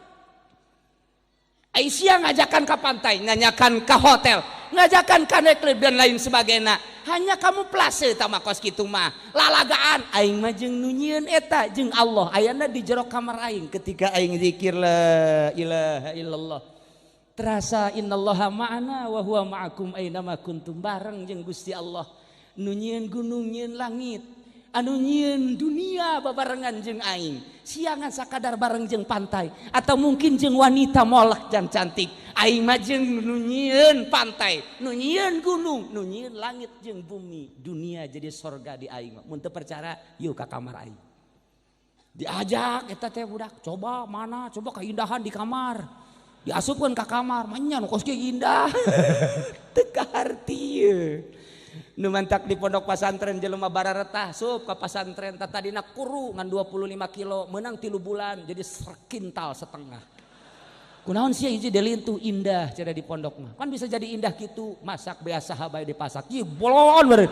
D: Aing sia ngajakan ka pantai, nganyakan ka hotel, ngajakan ka nightclub dan lain sebagainya. Hanya kamu plase tama kos kitu mah. Lalagaan aing mah jeung nu nyieun eta jeung Allah ayana di jero kamar aing ketika aing zikir la ilaha illallah. Terasa innallaha ma'ana wa huwa ma'akum aina ma kuntum, bareng jeung Gusti Allah. Nu nyieun gunung, nyieun langit, anu nyieun dunia babarengan jeung aing. Siangan sakadar bareng jeung pantai atau mungkin jeung wanita molek dan cantik. Aing mah jeung nu nyieun pantai, nu nyieun gunung, nu nyieun langit jeung bumi. Dunia jadi sorga di aing. Mun teu percaya, yuk ka kamar aing. Diajak eta teh budak, coba mana, coba keindahan di kamar. Diasupkeun ka kamar, manya nu kos kieu indah. Teu kaharti ye. Nu mantak di pondok pasantren jelema bararetah sup ka pasantren tadina kuru ngan 25 kilo menang 3 bulan jadi sekintal setengah. Kunaon sia hiji delintuh indah cenah di pondok mah. Kan bisa jadi indah kitu, masak biasa bae dipasak. Ih bolon beureun.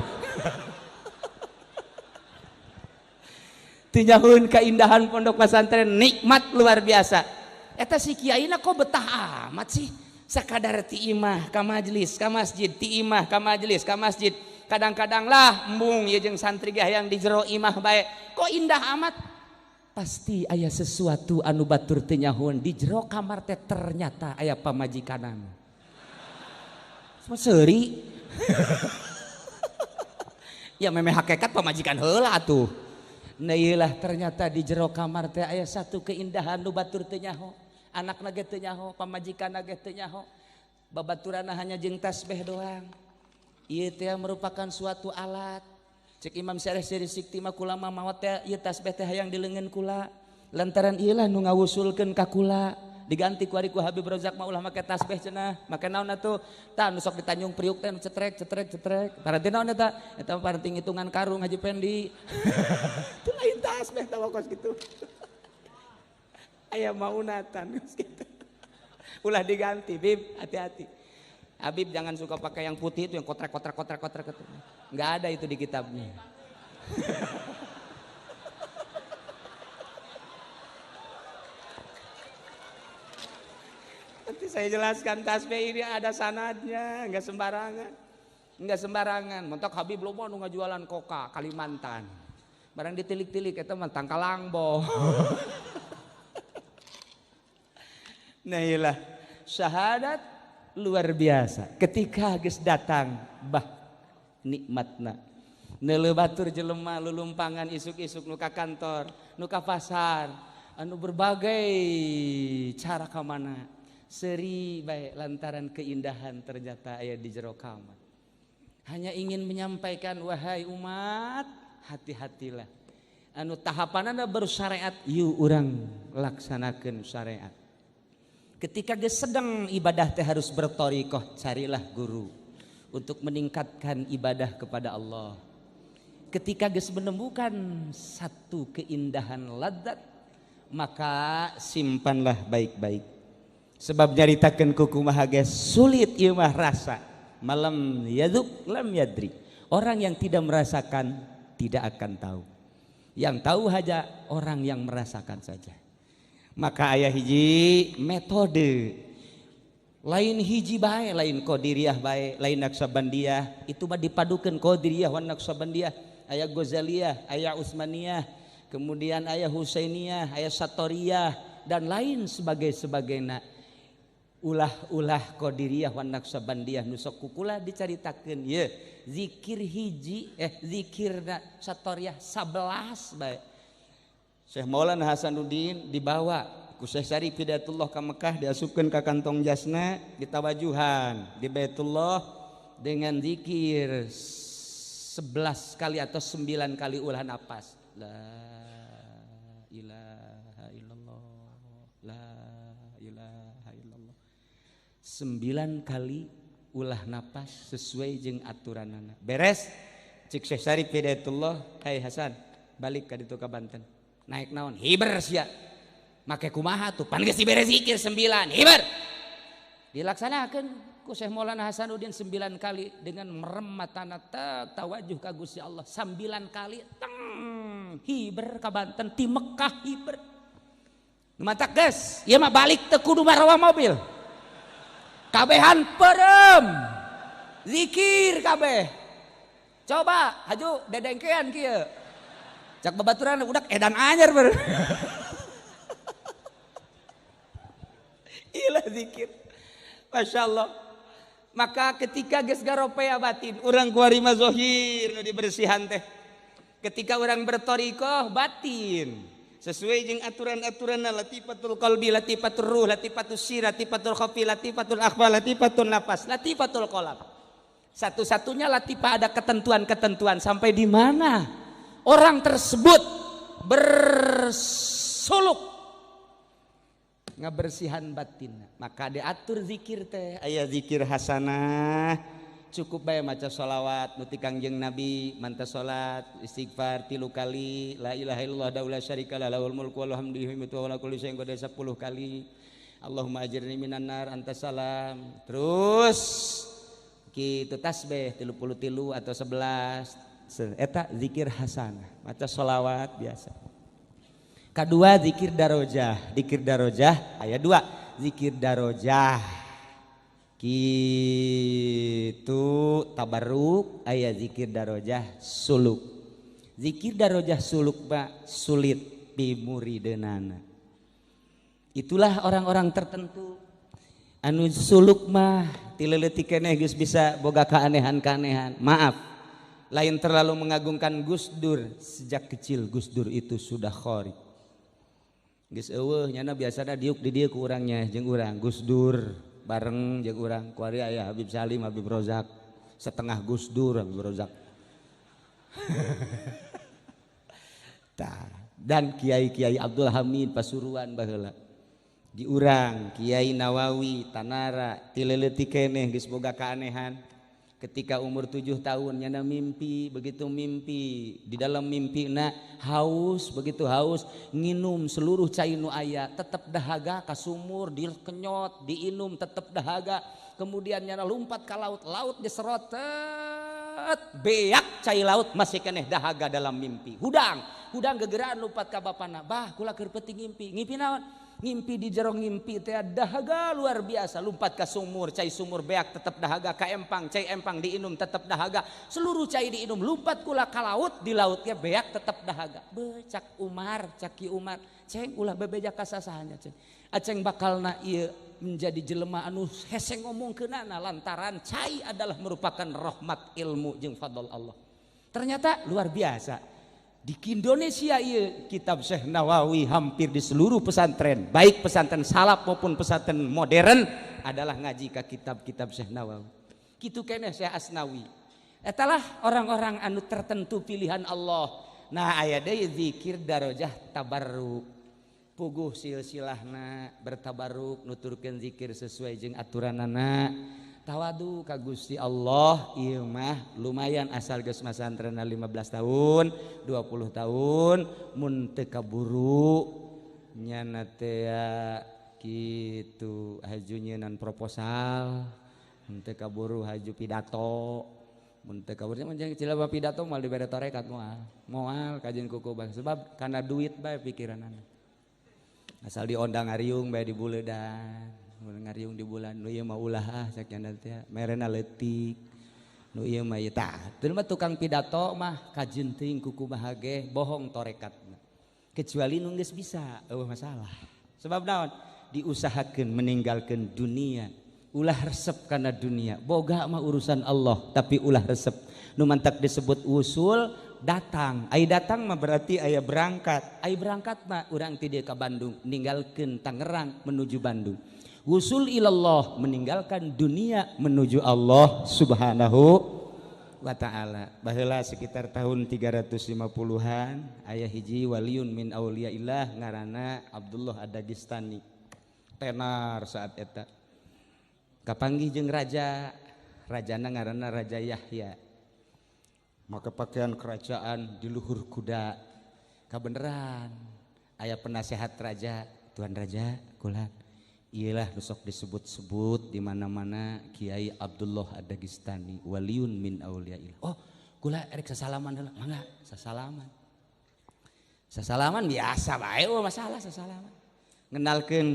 D: Tinjauheun keindahan pondok pesantren nikmat luar biasa. Eta si kiaina kok betah amat sih. Sakadar ti imah ka majelis ka masjid, ti imah ka majelis ka masjid. Kadang-kadang lah embung ye jeung santri ge hayang di jero imah bae. Kok indah amat? Pasti aya sesuatu anu batur teu nyahoeun di jero kamar teh ternyata aya pamajikanan. Seuri. Ya memeh hakikat pamajikan heula atuh. Nah iyalah ternyata di jero kamar teh aya satu keindahan nu batur teu nyaho. Anakna ge teu nyaho, pamajikanna ge teu nyaho. Babaturanna hanya jeung tasbih doang. Ieu teh merupakan suatu alat. Cek Imam Syarih Siri Sikti mah kula mah maot teh ieu tasbih teh hayang di leungeun kula. Lantaran ieu lah nu ngawusulkeun ka kula. Diganti ku ari ku Habib Rozak mah ulah make tasbih cenah, make naon atuh? Tah nu sok di Tanjung Priuk teh nu cetrek cetrek cetrek. Paranti naon eta? Eta paranti ngitungan karung Haji Pendi. Itu lain tasbih tah kos kitu. Aya maunatan kos kitu. Ulah diganti, Bib, hati-hati. Habib jangan suka pakai yang putih itu yang kotrek kotrek kotrek kotrek. Enggak ada itu di kitabnya. Nanti saya jelaskan tasbih ini ada sanadnya, enggak sembarangan. Enggak sembarangan. Mentok Habib loba nu ngajualan koka Kalimantan. Barang ditilik-tilik eta mah tangkalangbo. Nah iyalah, syahadat luar biasa. Ketika geus datang bah nikmatna. Neuleuh batur jelema lulumpangan isuk-isuk nu ka kantor, nu ka pasar, anu berbagai cara ka mana. Seri baik lantaran keindahan ternyata aya di jero kamar. Hanya ingin menyampaikan wahai umat, hati-hatilah. Anu tahapanana baru syariat, yuk urang laksanakeun syariat. Ketika geus sedang ibadah teh harus berthariqah, carilah guru untuk meningkatkan ibadah kepada Allah. Ketika geus menemukan satu keindahan ladzat, maka simpanlah baik-baik. Sebab nyaritakeun ku kumaha ge sulit ieu mah rasa. Malam yadzuk lam yadri. Orang yang tidak merasakan tidak akan tahu. Yang tahu hanya orang yang merasakan saja. Maka aya hiji metode. Lain hiji bae, lain Qadiriyah bae, lain Naqsyabandiyah, itu mah dipadukeun Qadiriyah wan Naqsyabandiyah, aya Ghazaliyah, aya Utsmaniyah, kemudian aya Husainiyah, aya Satoriyah dan lain sebagainya. Ulah-ulah Qadiriyah wan Naqsyabandiyah nu sok kukula dicaritakeun ye zikir hiji zikir Satoriyah 11 bae. Syekh Maulana Hasanuddin dibawa ku Syekh Syarif Hidayatullah ka Mekah, diasupkeun ka kantong jasna, ditawajuhan di Baitullah dengan zikir 11 kali atau 9 kali ulah napas. La ilaha illallah, la ilaha illallah. 9 kali ulah napas sesuai jeung aturanana. Beres cik Syekh Syarif Hidayatullah, "Hai Hasan, balik ka ditu ka Banten." Naik naon? Hiber sia. Make kumaha tuh? Pan geus dibere zikir 9, hiber. Dilaksanakeun ku Syekh Maulana Hasanuddin 9 kali dengan merem matana tawajuh ka Gusti Allah 9 kali teng hiber ka Banten ti Mekah hiber. Nu matak geus, ieu mah balik teu kudu marawa mobil. Kabehan perem. Zikir kabeh. Coba haju dedengkean kieu. Cak babaturan udak edan anyar ber. Ilah zikir. Masya Allah. Maka ketika geus garopea batin, urang kuari mah zohir nu dibersihan teh. Ketika urang berthariqah batin sesuai jeung aturan-aturanna latifatul qalbi, latifatul ruh, latifatul sir, latifatul khafi, latifatul akhfa, latifatul nafas, latifatul qalb. Satu-satunya latifah ada ketentuan-ketentuan sampai di mana orang tersebut bersuluk ngabersihan batin. Maka diatur zikir teh, aya zikir hasanah, cukup bae maca sholawat nu ti Kangjeng Nabi, manta salat, istighfar 3 kali, la ilaha illallah la syarika lah lahul mulku wa lahul hamdu wa ala kulli syai'in qadir 10 kali. Allahumma ajirni minan nar anta salam. Terus kitu tasbih 33 atau 11. Eta zikir hasanah, maca sholawat biasa. Kedua zikir darojah, zikir darojah aya 2, zikir darojah kitu tabarruk, aya zikir darojah suluk. Zikir darojah suluk pak sulit pimurideunana. Itulah orang-orang tertentu anu suluk mah ti leutik keneh geus bisa boga keanehan-keanehan. Maaf, lain terlalu mengagungkan Gus Dur, sejak kecil Gus Dur itu sudah khorik. Geus eueuh nyana biasana diuk di dieu ku urangnya jeung urang Gus Dur bareng jeung urang kuari aya Habib Salim, Habib Rozak, setengah Gus Dur Habib Rozak. Tah, dan kiai-kiai Abdul Hamid Pasuruan baheula. Diurang Kiai Nawawi Tanara ti leutik keneh geus boga keanehan. Ketika umur 7 tahun nyana mimpi, begitu mimpi di dalam mimpi na haus, begitu haus nginum seluruh cai nu aya tetep dahaga, ka sumur dikenyot diinum tetep dahaga. Kemudian nyana lompat ke laut, laut diserot beak cai laut masih keneh dahaga dalam mimpi. Hudang hudang gegeraan lompat ka bapana, bah kula keur peuting ngimpi. Ngimpi naon? Ngimpi di jero ngimpi teh dahaga luar biasa, lompat ke sumur, cai sumur beak tetap dahaga, ka empang, cai empang diinum tetap dahaga, seluruh cai diinum, lompat kula ka laut, di lautnya beak tetap dahaga. Be cak Umar, cak Ki Umar, ceng ulah bebeja kasasahanya ceng. Aceng bakalna ieu menjadi jelema anu hese ngomongkeunana lantaran cai adalah merupakan rahmat ilmu jeung fadl Allah. Ternyata luar biasa. Di Indonesia iya, kitab Syekh Nawawi hampir di seluruh pesantren, baik pesantren salaf maupun pesantren modern adalah ngaji ke kitab-kitab Syekh Nawawi. Kitu keneh Syekh Asnawi. Etalah orang-orang anu tertentu pilihan Allah. Nah aya deui zikir darajah tabarruk. Puguh silsilahna bertabarruk nuturkeun zikir sesuai jeung aturanana. Tawadu ka Gusti Allah ieu mah lumayan asal geus masantrenna 15 tahun, 20 tahun mun teu kaburu nyana teh kitu haju nyeunan proposal, mun teu kaburu haju pidato, mun teu kaburu mah jeung cilaba pidato moal dibere tarekat moal. Moal kajeun kuku bang sebab kana duit bae pikiranana. Asal diondang ngariung bae dibuledan. Ngariung di bulan nu ieu mah ulah ah cak nya teh merena leutik nu ieu mah ieu tah teu mah tukang pidato mah kajeun teuing kuku bahage bohong torekatna kecuali nu geus bisa eueuh masalah sebab naon diusahakeun meninggalkeun dunia ulah resep kana dunia boga mah urusan Allah tapi ulah resep nu mantak disebut usul datang ai datang mah berarti aya berangkat ai berangkat mah urang ti dieu ka Bandung ninggalkeun Tangerang menuju Bandung. Wusul ilallah meninggalkan dunia menuju Allah Subhanahu wa ta'ala. Baheula sekitar tahun 350-an aya hiji waliun min auliyaillah ngaranna Abdullah Ad-Dagestani. Tenar saat eta. Kapanggih jeung raja, rajana ngaranna Raja Yahya. Maka pakaian kerajaan di luhur kuda. Kabeneran aya penasehat raja, Tuan Raja kula iyalah nusok disebut-sebut di mana-mana Kiai Abdullah Ad-Dagestani waliun min auliyaillah. Oh, kula erek sasalaman heula. Mangga, sasalaman. Sasalaman biasa bae oh masalah sasalaman. Ngenalkeun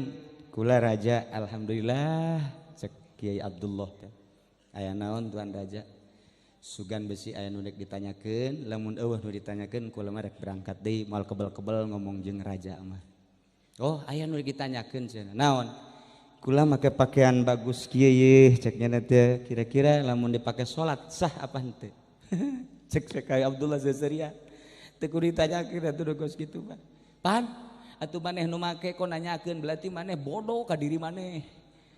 D: kula raja alhamdulillah cek Kiai Abdullah teh. Aya naon Tuan Raja? Sugan besi aya nu rek ditanyakeun, lamun eueuh nu ditanyakeun kula mah rek berangkat deui moal kebel-kebel ngomong jeung raja mah. Oh, aya nu ditanyakeun cenah. Naon? Kula make pakaian bagus kieu yeuh cek nya teh kira-kira lamun dipake salat sah apa henteu? Cek cek Kiai Abdullah Zazaria. Teu kudu ditanyakeun atuh kos kitu mah. Pan atuh maneh nu make kok nanyakeun berarti maneh bodoh ka diri maneh.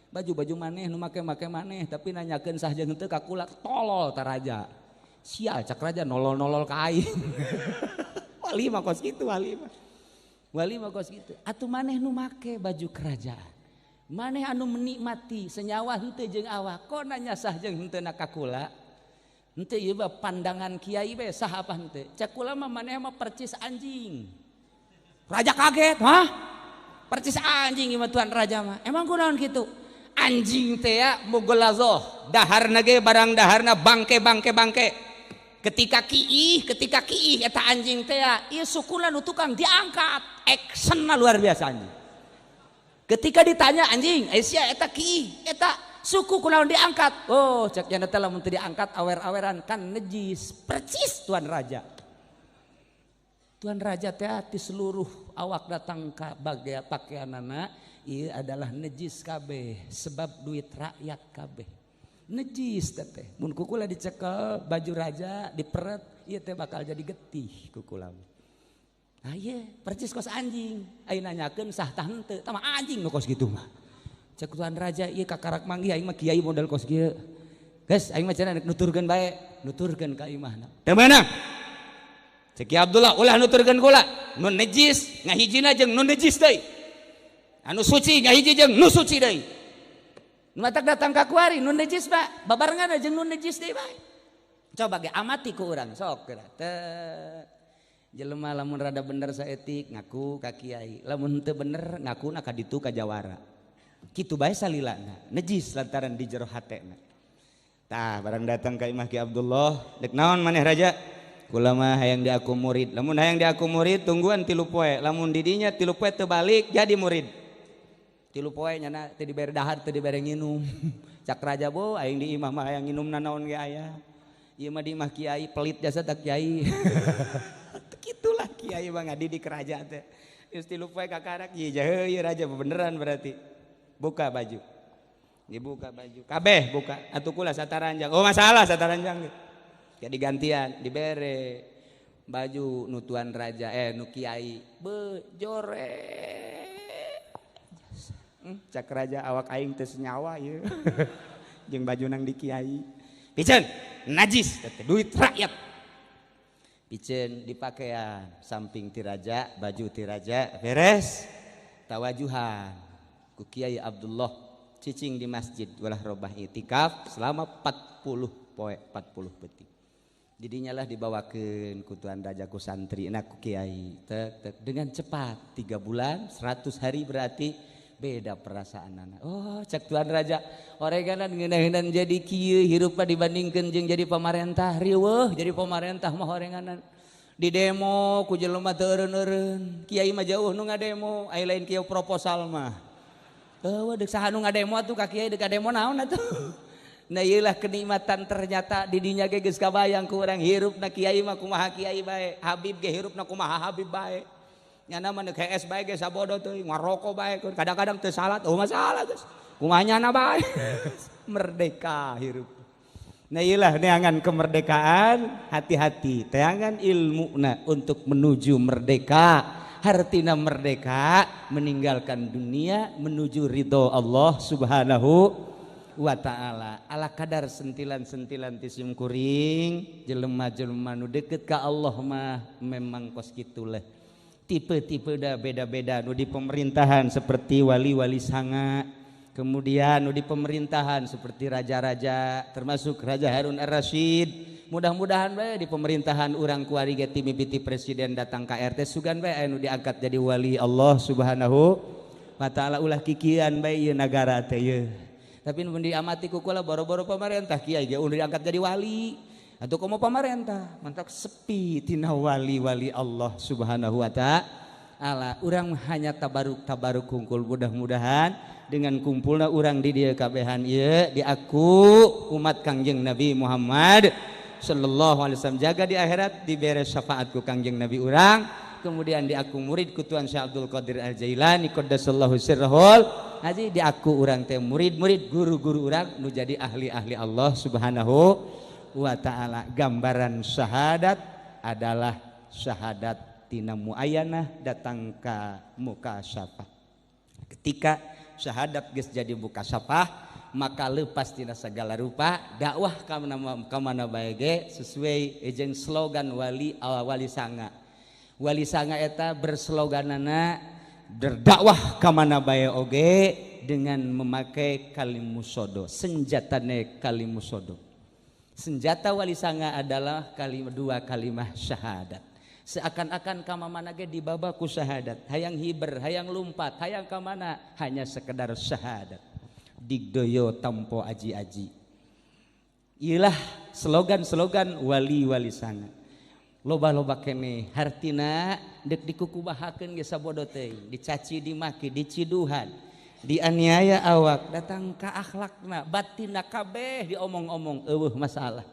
D: Baju-baju maneh nu make-make maneh tapi nanyakeun sah jeung henteu ka kula tolol ta raja. Sial cak raja nolol-nolol ka aing. Wali mah kos kitu wali mah. Wali mah kos kitu. Atuh maneh nu make baju kerajaan. Maneh anu menikmati senyawa henteu jeung awak kok nanya sah jeung henteu na ka kula. Henteu ieu mah pandangan kiai we sah apa henteu. Cek kula mah maneh mah percis anjing. Raja kaget, hah? Percis anjing ieu mah tuan raja mah. Emang kunaon kitu? Anjing teh ya mugolazoh, daharna ge barang daharna bangke bangke bangke. Ketika kiih eta anjing teh ya ieu sukuna nu tukang diangkat, actionna luar biasa anjing. Ketika ditanya anjing, sia eta kiih, eta suku kunaon diangkat? Oh, cek nya teh lamun teu diangkat awer-aweran kan najis. Percis tuan raja. Tuan raja teh ti seluruh awak datang ka bagai pakaianana ieu adalah najis kabeh sebab duit rakyat kabeh. Najis teh. Mun kukula dicekel baju raja diperet ieu teh bakal jadi getih kukula. Nah iya, percis kos anjing. Ayo nanyakeun sah tah henteu, tah mah anjing nu kos kitu mah. Cek tuan raja ieu kakarak manggih aing mah kiai model kos kieu. Geus aing mah cenah nuturkeun bae, nuturkeun ka imahna. Teu meunang. Cek Ki Abdullah ulah nuturkeun kula, nu najis ngahijina jeung nu najis deui. Anu suci ngahiji jeung nu suci deui. Nu matak datang ka kuari nu najis mah babarengan jeung nu najis deui bae. Coba ge amati ku urang sok geura. Teu jelema lamun rada bener saetik ngaku ka kiai, lamun teu bener ngakuna ka ditu ka jawara. Kitu bae salilana, najis lantaran di jero hatena. Tah barang datang ka imah Ki Abdullah, dek naon maneh raja? Kula mah hayang diaku murid. Lamun hayang diaku murid tungguan 3 poe. Lamun di dinya 3 poe teu balik jadi murid. 3 poe nyana teu dibere dahar teu dibere nginum. Cak raja bo aing di imah mah hayang nginum nanaon ge aya. Ieu mah di imah kiai pelit jasa tak kiai. Kitulah kiai mah ngadidik raja teh. Geus 3 poe kakarak ieu jahe ieu raja beneran berarti. Buka baju. Dibuka baju. Kabeh buka. Atuh kula sataranjang. Oh masalah sataranjang. Jadi gantian dibere baju nu tuan raja nu kiai be jorek. Cak raja awak aing teu senyawa ieu. Jeung baju nang di kiai. Piceun najis teh duit rakyat. Piceun dipakean samping ti raja, baju ti raja beres. Tawajuhan ku Kiai Abdullah cicing di masjid walah robah itikaf selama 40 poe 40 peuting. Didinya lah dibawakeun ku tuan raja ku santri na ku kiai tek tek dengan cepat 3 bulan 100 hari berarti beda perasaanana. Oh cek tuan raja oreganan ngeunah-ngeunan jadi kieu hirup mah dibandingkeun jeung jadi pamarentah riweuh jadi pamarentah mah oreganan di demo ku jelema teu eureun-eureun kiai mah jauh nu ngademo ai lain kieu proposal mah. Eueuh deuk saha nu ngademo atuh ka kiai deuk ngademo naon atuh. Nah ieulah kenikmatan ternyata di dinya ge geus kabayang ku urang hirupna kiai mah kumaha kiai bae, Habib ge hirupna kumaha Habib bae. Nyana mah neuk hees bae ge sabodo teuing, ngaroko bae kadang-kadang teu salat, oh masalah geus. Kumaha nyana bae. Merdeka hirup. Nah ieulah neangan kemerdekaan, hati-hati teangan ilmuna untuk menuju merdeka. Hartina merdeka meninggalkan dunia menuju ridho Allah Subhanahu wa ta'ala. Ala kadar sentilan-sentilan ti sim kuring jelema-jelema nu deket ka Allah mah memang kos kitulah. Tipe-tipe dah beda-beda nu di pemerintahan seperti wali-wali sanga, kemudian nu di pemerintahan seperti raja-raja termasuk Raja Harun Ar-Rasyid. Mudah-mudahan bae di pemerintahan urang kuari ge ti mimiti presiden datang ka RT sugan bae anu diangkat jadi wali Allah Subhanahu wa ta'ala. Ulah kikian bae ieu nagara teh ieu. Tapi mun diamati ku kula boro-boro pamarentah kiai ge ulah diangkat jadi wali. Atuh komo pamarentah mantak sepi tina wali-wali Allah Subhanahu wa ta'ala. Urang hanya tabaruk-tabaruk kungkul mudah-mudahan dengan kumpulna urang di dieu kabehan ieu diaku umat Kangjeng Nabi Muhammad sallallahu alaihi wasallam jaga di akhirat dibere syafaat ku Kangjeng Nabi urang, kemudian diaku murid ku Tuan Syekh Abdul Qadir Al-Jailani qaddasallahu sirrahul haji diaku urang teh murid-murid guru-guru urang nu jadi ahli-ahli Allah Subhanahu wa ta'ala. Gambaran syahadat adalah syahadat tina muayyanah datang ka muka syafah. Ketika syahadat geus jadi muka syafah maka lepas tina segala rupa dakwah ka mana bae ge sesuai jeung slogan wali wali sanga. Wali sanga eta bersloganana berdakwah ka mana bae oge dengan memakai kalimusodo, senjatane kalimusodo. Senjata wali sanga adalah dua kalimah syahadat. Seakan-akan ka mana ge dibaba ku syahadat, hayang hiber, hayang lumpat, hayang ka mana hanya sekedar syahadat. Digdoyo tampo aji-aji. Ilah slogan-slogan wali-wali sanga. Loba-loba kene hartina dek dikukubahakeun ge sabodo teuing, dicaci, dimaki, diciduhan, dianiaya awak, datang ka akhlakna, batinna kabeh diomong-omong eueuh masalah.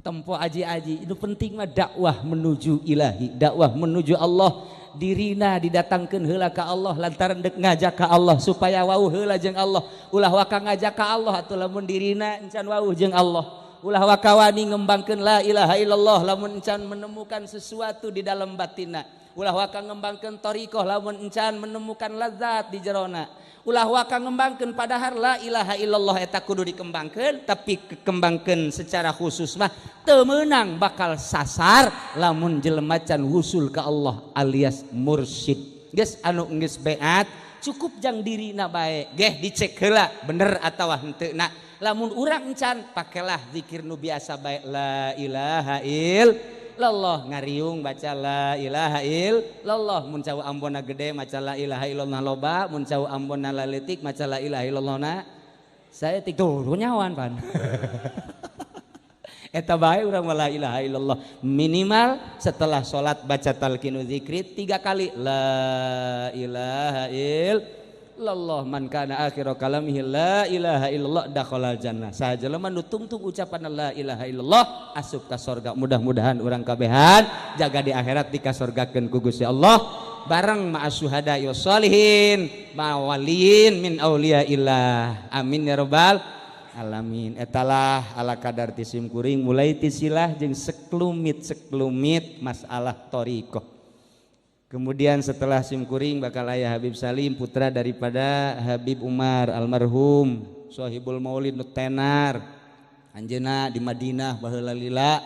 D: Tempo aji-aji itu penting mah dakwah menuju ilahi, dakwah menuju Allah. Dirina didatangkeun heula ka Allah lantaran dek ngajak ka Allah supaya wauh heula jeung Allah. Ulah waka ngajak ka Allah atuh lamun dirina encan wauh jeung Allah. Ulah waka wani ngembangkeun la ilaha illallah lamun encan menemukan sesuatu di dalam batinna. Ulah waka ngembangkeun thariqah lamun encan menemukan lazat di jerona. Ulah waka ngembangkeun padahal la ilaha illallah eta kudu dikembangkeun, tapi kekembangkeun secara khusus mah teu meunang bakal sasar lamun jelema can wusul ka Allah alias mursyid. Geus anu geus beat Cukup jang dirina bae geh dicek heula bener atawa henteu na. Lamun urang encan pakelah zikir nu biasa bae, la ilaha illallah, ngariung baca la ilaha illallah. Mun cau ambona gede maca la ilaha illallah loba, mun cau ambona laletik maca la ilaha illallah na saya tik tuh nyawan pan. Eta bae urang la ilaha illallah minimal setelah salat baca talqinu zikri 3 kali la ilaha illallah. Man kana akhiru kalamihi la ilaha illallah dakhalal jannah. Saha jelema nu tungtung ucapan la ilaha illallah asup ka sorga. Mudah-mudahan urang kabehan jaga di akhirat dikasorgakeun ku Gusti Allah bareng ma'as syuhada wassalihin ma'waliyin min auliyaillah. Amin ya rabbal alamin. Etalah ala kadar tisim kuring mulai tisilah jeung seklumit-seklumit masalah thariqah. Kemudian setelah simkuring bakal aya Habib Salim putra daripada Habib Umar almarhum Sohibul Maulid nu tenar anjeunna di Madinah baheula lila.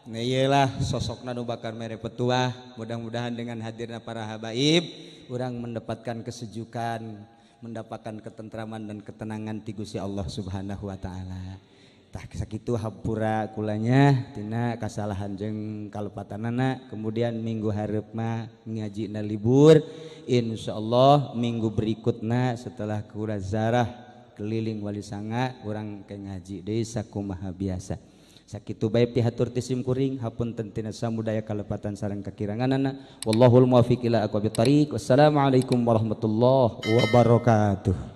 D: Nah iyalah sosokna nu bakal mere petuah. Mudah-mudahan dengan hadirna para habaib urang mendapatkan kesejukan, mendapatkan ketentraman dan ketenangan ti Gusti Allah Subhanahu wa taala. Tah sakitu hampura kulanya tina kasalahan jeung kalepatanana. Kemudian minggu hareup mah ngajina libur, insyaallah minggu berikutna setelah kura zarah keliling Wali Sanga urang ke ngaji deui sakumaha biasa. Sakitu bae pihatur ti sim kuring, hapunten tina samudaya kalepatan sareng kakiranganana. Wallahul muwaffiq ila aqwamit thariq. Wassalamualaikum warahmatullahi wabarakatuh.